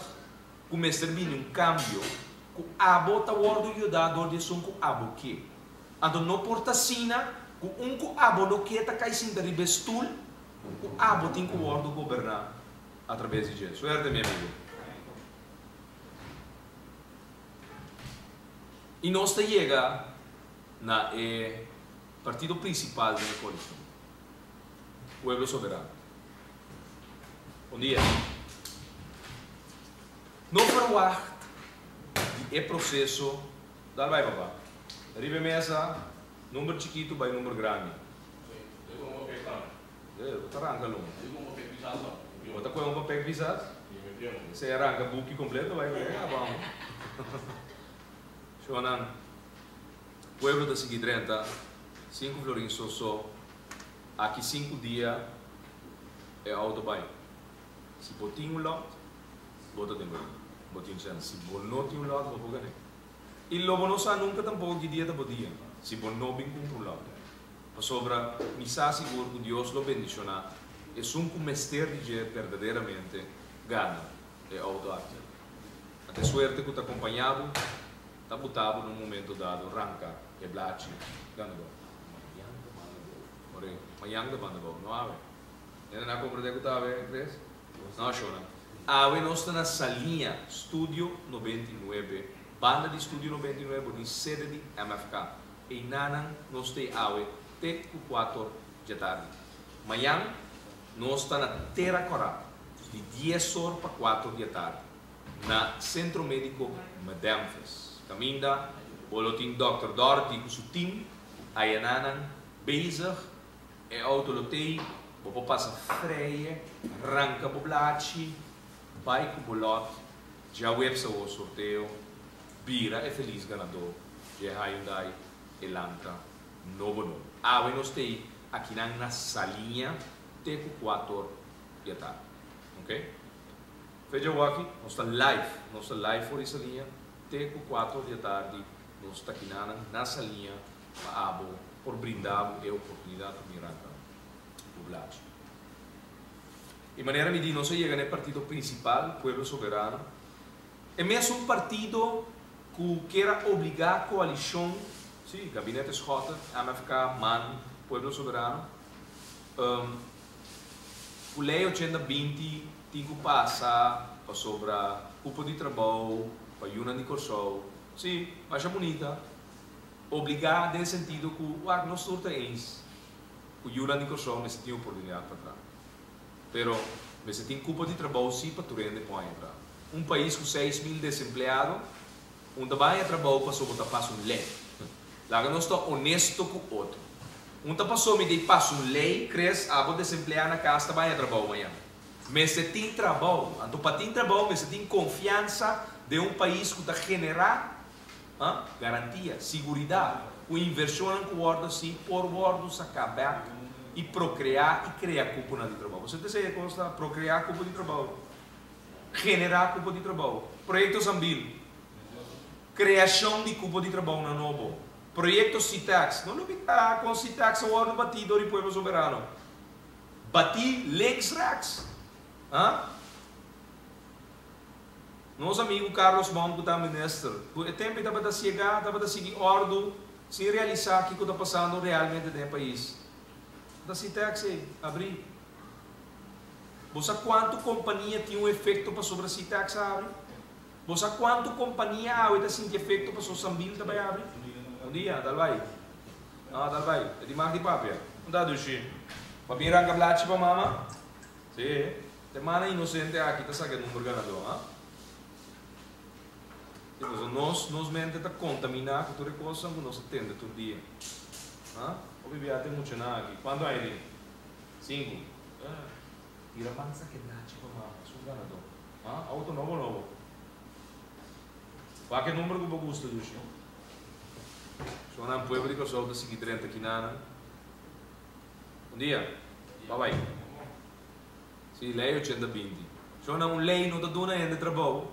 ku mester bini un kambio ku abo ta wòrdu yudá dor di esun ku abo ke. Anto no por ta asina ku un ku abo no ke ta kai sinta riba e stul Ku abo tin ku wòrdu goberná atrabes di dje. Suerte mi amigo. I nos ta yega na e partido prinsipal den e koalishon, Pueblo Soberano. Bon dia. No ferwagt di e proseso. Dal bai papa. Riba e mesa, number chikitu bai number grandi. Bo ta ranka luma. Bo ta kohe un papel kisas? Esei a ranka buki kompleto bai ku e abao. Shonnan, pueblo ta sigui drenta sinku florin so so. Aki sinku dia e auto bai. Si bo tin un lot, bo ta den gol. Bo tin chèns. Si bo no tin un lot, bo por gan'é. I lo bo no sa nunka tampoko ki dia ta bo dia, si bo no bin kumpra un lot. Pasobra mi sa sigur ku Dios lo bendishoná esun ku mester di dje berdaderamente gana e outo aki. Ante suerte ku ta kompañá bo ta buta bo na un momento dado ranka e blachi ganador. Mañan ta banda bou. Ore, mañan ta banda bou, no awe. Hende nan a komprendé ku ta awe, Chris? No, shona. Awe nos ta na Saliña, Studio 99. Banda di Studio 99 bo tin sede di MFK. Einanan nos ta e awe te ku kuator djatardi. Mañan nos ta na Tera Kòrá di 10 or pa kuator diatardi na Sentro Médiko Medemphis. Kaminda bo lo tin Dòkter Dorothy ku su tim ayananan bezig. E outo lo tei, bo por pasa freie, ranka bo blachi, bai ku bo lòt. Djaweps awor sorteo, bira e felis ganadó dje Hyundai Elantra nobo nobo. Awe nos tei akinan na Saliña te ku kuator di atardi. Ok? Fecha awaki nos ta live, nos ta live for di Saliña te ku kuator di atardi nos ta kinanan na Saliña pa abo por brinda bo e oportunidat pa bin ranka bo blachi. E manera mi di nos a yega na e partido principal, Pueblo Soberano. E mesun partido ku kier a obligá koalishon, sí, Gabinete Schotte, MFK, man, Pueblo Soberano, ku lei ochenta 20 tin ku pasa pasobra kupo di trabou pa yunan di Kòrsou, sí, masha bunita, obligá den sentido ku wak nos tur ta eens ku yunan di Kòrsou mester tin oportunidat pa traha. Pero mester tin kupo di trabou sí pa tur hende por haña traha. Un pais ku 6000 desempleado, un ta bai haña trabou pasobra bo ta pasa un lei. Laga nos ta honesto ku otro. Un ta paso mi dei pasa un lei, Chris, abo desempleá na kas ta bai haña trabou mañan. Mester tin trabou. Anto pa tin trabou mester tin konfiansa den un pais ku ta generá garantia, siguridat, ku invershonnan ku wòrdu hasi por wòrdu saká bèk i prokreá i krea kuponan di trabou. Boso ta esei e kos ta, prokreá kupo di trabou, generá kupo di trabou. Proyekto Sambil, kreashon di kupo di trabounan nobo. Proyekto Citax, no lubidá kon Citax a wòrdu batí dor di Pueblo Soberano. Batí links rèks. Nos amigu Carlos Mom ku ta minister, ku e tempu e tabata siegá, tabata sigui òrdu sin realisá kiko ta pasando realmente den e pais. Ta Citex ei, abrí. Bo sa kuantu kompania tin un efekto pasobra Citex a abri? Bo sa kuantu kompania awe ta sinti efekto pasobra Sambil ta bai abri? Bon dia, dal bai. No, dal bai. E di mag di papia. Un ta dushi. Bo a bin ranka blachi pa mama? Sí. E mana inosente aki ta saka e number ganadó, ha? Sí, pasobra nos, nos mente ta kontaminá ku tur e kosnan ku nos ta tende tur dia. Ha? Hopi bia te muchanan aki. Kuantu aña tin? Sinku. Eh, tira man saka e blachi pa mama, esun ganadó. Ha? Auto nobo nobo. Wak e number ku bo gusta, dushi. Shonnan pueblo di Kòrsou ta sigui drenta kinanan. Bon dia. Bye bye. Sí, lei 80 20. Shona, un lei no ta duna hende trabou.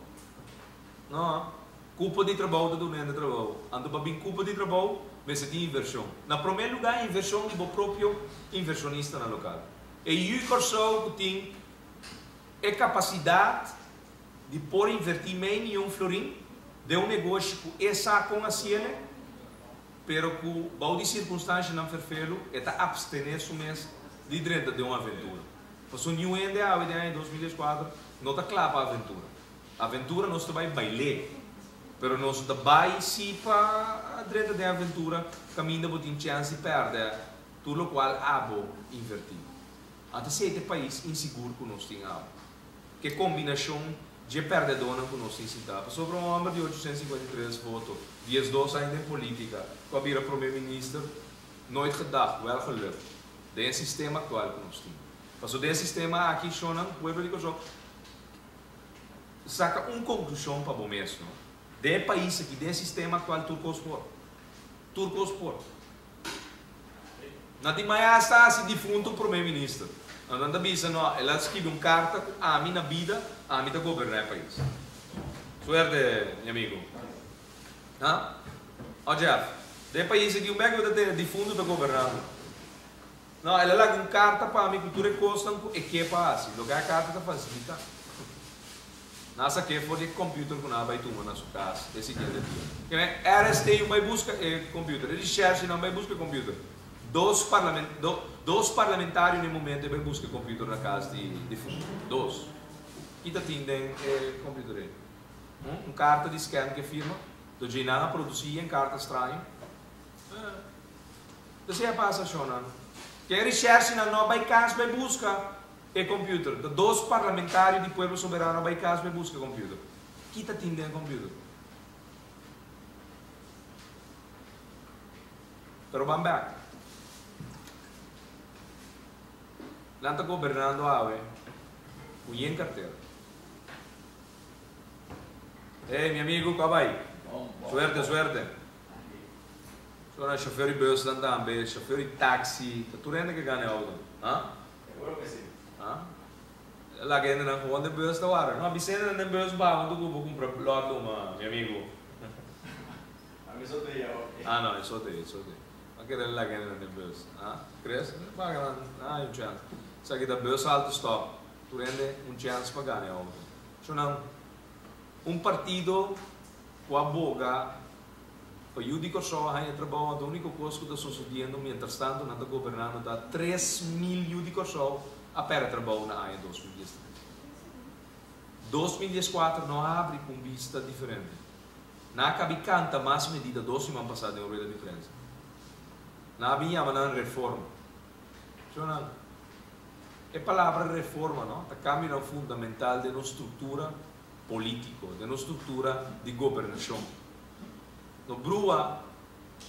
No. Kupo di trabou ta duna hende trabou. Anto pa bin kupo di trabou, mester tin invershon. Na promé lugá invershon di bo propio invershonistanan lokal. E yu Kòrsou ku tin e kapasidat di por invertí mei mion florin den un negoshi ku e sa kon hasiele, pero ku bou di sirkunstanshanan ferfelu e ta apstené su mes di drenta den un aventura. Pasobra niun hende awe den aña 2014 no ta kla pa aventura. Aventura nos ta bai bail'é, pero nos no ta bai si pa drenta den aventura kaminda bo tin chèns di pèrdè tur lokual abo invertí. Anto esei ta e pais insigur ku nos tin awe. Ke kombinashon dje pèrdèdónan ku nos tin sintá. Pasobra un hòmber di 853 voto, 12 aña den polítika, ku a bira promé minister, nooit gedacht, wel gelukt, den e sistema aktual ku nos tin. Pasobra den e sistema aki, shonnan, pueblo di Kòrsou, saka un konklushon pa bo mes, no. Den e pais aki, den e sistema aktual tur kos por. Tur kos por. Nan tin mai hasta hasi difunto prome minister. Nan ta bisa no, el a skibi un karta ku ami na bida, ami ta goberná e pais. Suerte, mi amigo. Ha? Oh Jeff, den e pais aki un bek bo ta tende difunto ta gobernando. No, el a laga un karta pa mi ku tur e kosnan ku e ke pa hasi. Loke a karta ta falsifiká. Nan a sak'é for di e computer ku nan a bai tuma na su kas e siguiente dia. Kende RSTU bai buska e computer, e recherchenan bai buska e computer. Dos parlament, do, dos parlamentario na e momento e bai buska e computer na kas di difunto. Dos. Ki ta tin den e computer ei? Un karta di scan ku e firma. Do djei nan a produsí yen karta straño. Eh. Esei a pasa, shonnan. Ke recherchenan no a bai kas bai buska. E computer. Ta dos parlamentario di Pueblo Soberano a bay cas pa e busca e computer. Ki ta tin den e computer? Pero ban bek. Nan ta gobernando awe cu yen cartera. Hey, mi amigo, cu a bay? Suerte, suerte. So nan chauffeur di bus nan tambe, chauffeur di taxi, ta tur hende ke gana e auto. Ha? Seguro que si. Ha? Laga hendenan gewoon den bus ta warda. No, bisa hendenan den bus baha huntu ku bo kumpra lòt luma, mi amigu. A mi so te ya ok. Ah no, eso te, eso te. A kere laga hendenan den bus. Ha? Chris? Paga nan, nan hay un chèns. Esaki ta bus halte stòp. Tur hende un chèns pa gana e outo. Shonnan. Un partido ku a boga pa yu di Kòrsou a haña trabou, anto úniko kos ku ta sosodiendo mientrastantu nan ta gobernando ta 3000 yu di Kòrsou a pèrdè trabou na aña 2013. 2014 no a habri ku un bista diferente. Nan a kabi kanta mas medida 2 siman pasá den un rueda di prensa. Nan a bin yama nan reforma. Shonnan, e palabra reforma, no, ta kambio fundamental di nos struktura polítiko, di nos struktura di gobernashon. No brua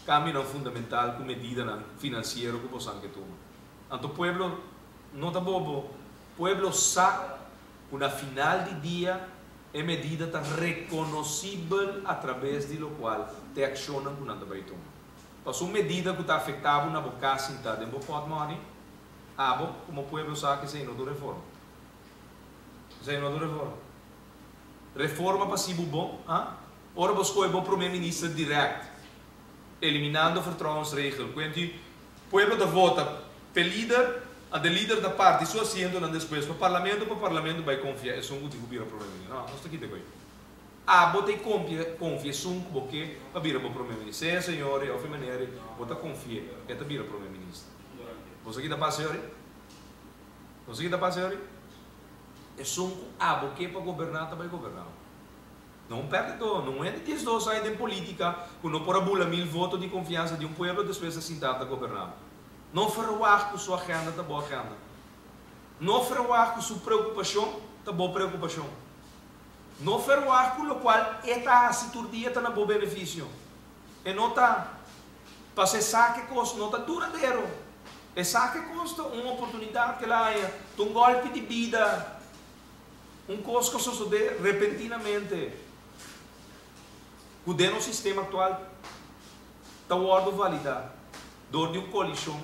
kambio fundamental ku medida finansiero ku bo ke tuma. Anto pueblo no ta bobo, pueblo sa ku na final di dia e medida ta rekonosibel a traves di lokual ta akshon ku nan ta bai tuma. Paso un medida ku ta afektá na bo kas ta den bo portmoni, abo komo pueblo sa ku esei no ta reforma. Esei no ta reforma. Reforma pa hasi bon, ah? Ora bo skohe promé minister direct, eliminando vertrouwensregel. Kuando pueblo ta vota pa lider, e lider ta parti su asiento nan despues pa parlamento bai konfia esun ku ta bira promé minister. No, no ta aki te koi. Abo ta konfia, konfia esun ku bo ke pa bira promé minister. Sea señor òf meneer, bo ta konfia, e ta bira promé minister. Bo aki ta pasa, señor? Bo aki ta pasa, señor? Esun ku abo ke pa goberná, ta bai goberná. No pèrdè, no ta 12 aña di polítika, ku no por a bula 1000 voto di konfiansa di un pueblo, despues asina ta goberná. No verwacht ku su agenda ta bo agenda. No verwacht ku su preokupashon ta bo preokupashon. No verwacht ku lokual e ta hasi tur dia ta na bo benefisio. E no ta. Pa e sa ku kos no ta duradero. E sa ku kos ta un oportunidat ku el a haña, un gòlpi di bida, un kos ku sosodé repentinamente. Ku den sistema aktual ta wòrdu validá dor di un koalishon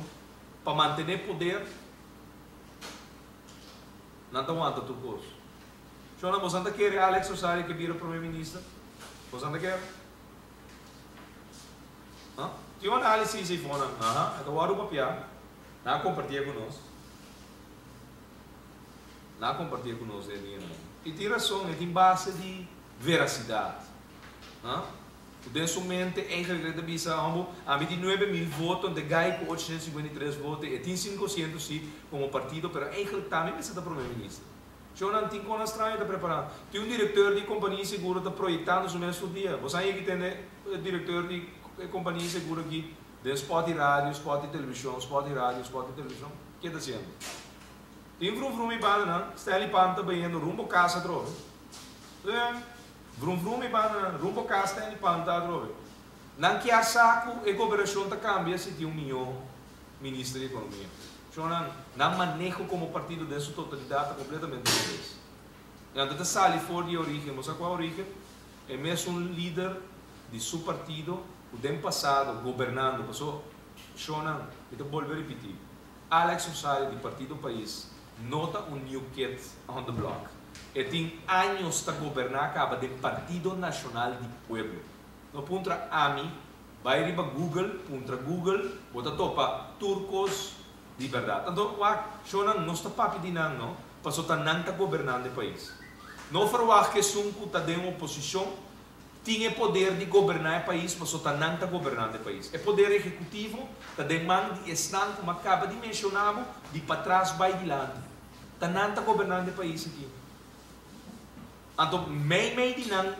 pa mantené poder, nan ta wanta tur kos. Shona, bo ta kere Alex Rosario ke bira promé minister? Bo ta kere? Huh? Tin un análisis ei fona, aha, e ta papia, nan a kompartí ku nos. Nan a kompartí ku nos den dia. I tin rason, e tin base di verasidat. Huh? Den su mente, eigenlijk, e bisa, ami tin 9000 voto, de gai ku 853 voto, e tin 500 sí, komo partido, pero eigenlijk tambe ta promé minister. Shona, tin kos straño ta prepará. Tin un direktor di kompania di seguro ta proyektando su mes dia. Bo sa ku tin direktor di kompania di seguro aki, di spot di radio, spot di televishon, spot di radio, spot di televishon. Kiko e ta hasiendo? Tin vrum vrum i banda, no? Stanley Pan ta bayendo rumbo kas atrobe. E, vrum vrum i banda, rumbo kas Stanley Pan ta atrobe. Nan ke sa ku e gobernashon ta kambia si tin un mihó minister di ekonomia. Shona, nan maneho komo partido den su totalidat ta kompletamente robes. Anto ta sali for di orígen, bo sa kua orígen? E mesun lider di su partido, den pasado, gobernando, pasó, shona, mi ta bolbe ripití, Alex Rosario di Partido Pais no ta un new kid on the block. E tin aña ta goberná kaba di Partido Nashonal di Pueblo. No puntra ami, bai riba Google, puntra Google, bo ta topa tur kos di berdat. Anto, wak, shona, nos ta papia di nan, no? Paso ta nan ta gobernando e pais. No verwacht ku esun ku ta den oposishon tin e poder di goberná e pais, paso ta nan ta gobernando e pais. E poder ehekutivo ta den man di esnan ku m'a kaba di menshoná, di patras bai dilanti. Ta nan ta gobernando e pais aki. Anto, mei mei di nan,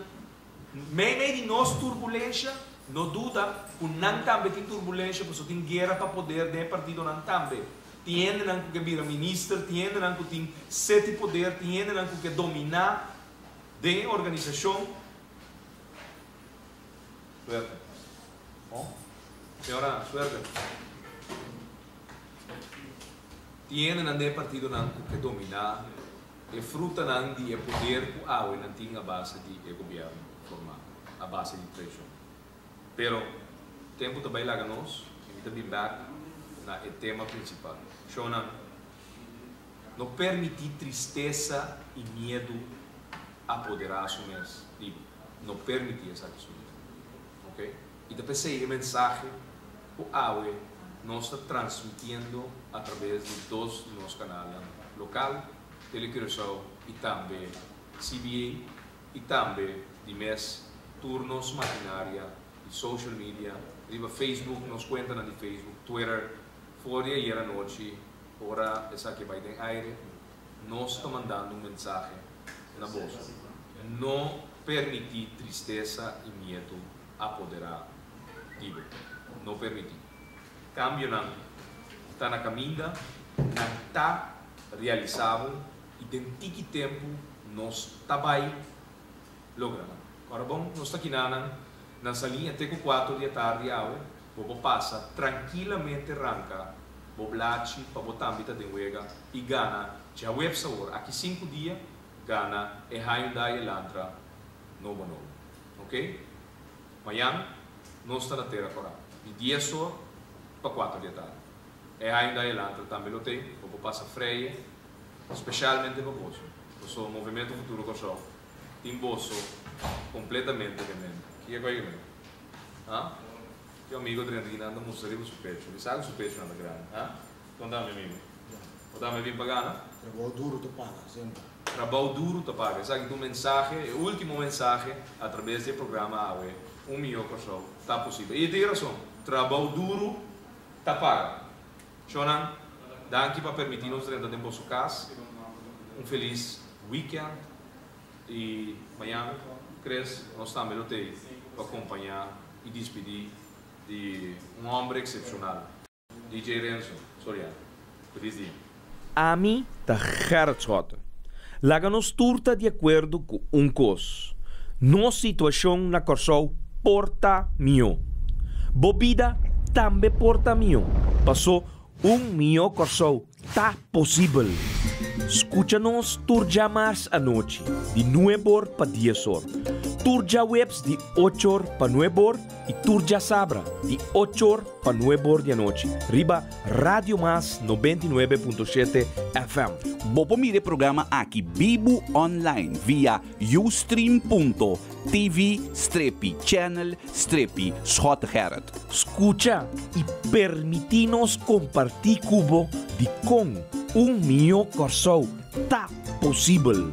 mei mei di nos turbulensia, no duda, ku nan tambe tin turbulensia, paso tin guera pa poder den partido nan tambe. Tin hende nan ku ke bira minister, tin hende nan ku tin set di poder, tin hende nan ku ke dominá den organisashon. Suerte. Oh? Señora, suerte. Tin hende nan den partido nan ku ke dominá e fruta nan di e poder ku awe nan tin a base di e gobièrnu formá, a base di traishon. Pero tempu ta bai laga nos, i mi ta bin bèk na e tema prinsipal. Shona, no permití tristesa i miedu apoderá su mes. Digo, no permití esaki su mes. Ok? I ta p'esei e mensahe ku awe nos ta transmitiendo a traves di dos di nos kanal lokal, Telecuraçao i tambe CBA. I tambe di mes tur nos makinaria di social media riba Facebook, nos kuentanan di Facebook, Twitter, for di ayer anochi ora esaki bai den aire, nos ta mandando un mensahe na boso, no permití tristesa i miedu apoderá di bo. No permití. Kambionan ta na kaminda, nan ta realisabel i den tiki tempu nos ta bai logra nan. Ora bon, nos ta kinanan na Saliña te ku kuater di e tardi awe, bo por pasa trankilamente ranka bo blachi pa bo tambe ta den wega i gana djaweps awor, aki sinku dia, gana e Hyundai Elantra nobo nobo. Ok? Mañan nos ta na Tera Kòrá, di dies or pa kuater di e tardi. E Hyundai Elantra tambe lo t'ei, bo por pasa freie Specialmente pa boso. Paso Movimento Futuro Kòrsou tin boso completamente den mente. Kiko a yuna? Ha? Ki amigo drenta ki nan ta mustra riba su pecho. Mi sa ku su pechonan ta grandi. Ha? Kon ta mi amigo? Bo tambe bin pa gana? Trabou duru ta paga semper. Trabou duru ta paga. Esaki ta un mensahe, e ultimo mensahe a traves di e programa awe, Un Mihó Kòrsou ta posibel. I e tin rason. Trabou duru ta paga. Shonnan, danki pa permití nos drenta den boso kas. Un felis weekend i mañan, Chris, nos tambe lo t'ei pa kompañá i dispidí di un hòmber eksepshonal, DJ Renzo Soriano. Felis dia. Ami ta Gerrit Schotte. Laga nos tur ta di akuerdo ku un kos, nos situashon na Kòrsou por ta mihó. Bo bida tambe por ta mihó, pasó un mihó Kòrsou ta posibel. Skucha nos tur djamars anochi di nueb'or pa dies'or, tur djaweps di och'or pa nueb'or i tur djasabra di och'or pa nueb'or di anochi riba Radio Mas 99.7 FM. Bo por mira e programa aki bibu online via ustream.tv strepi channel strepi Schottegerrit. Skucha i permití nos kompartí ku bo dikon un mihó Kòrsou ta posibel.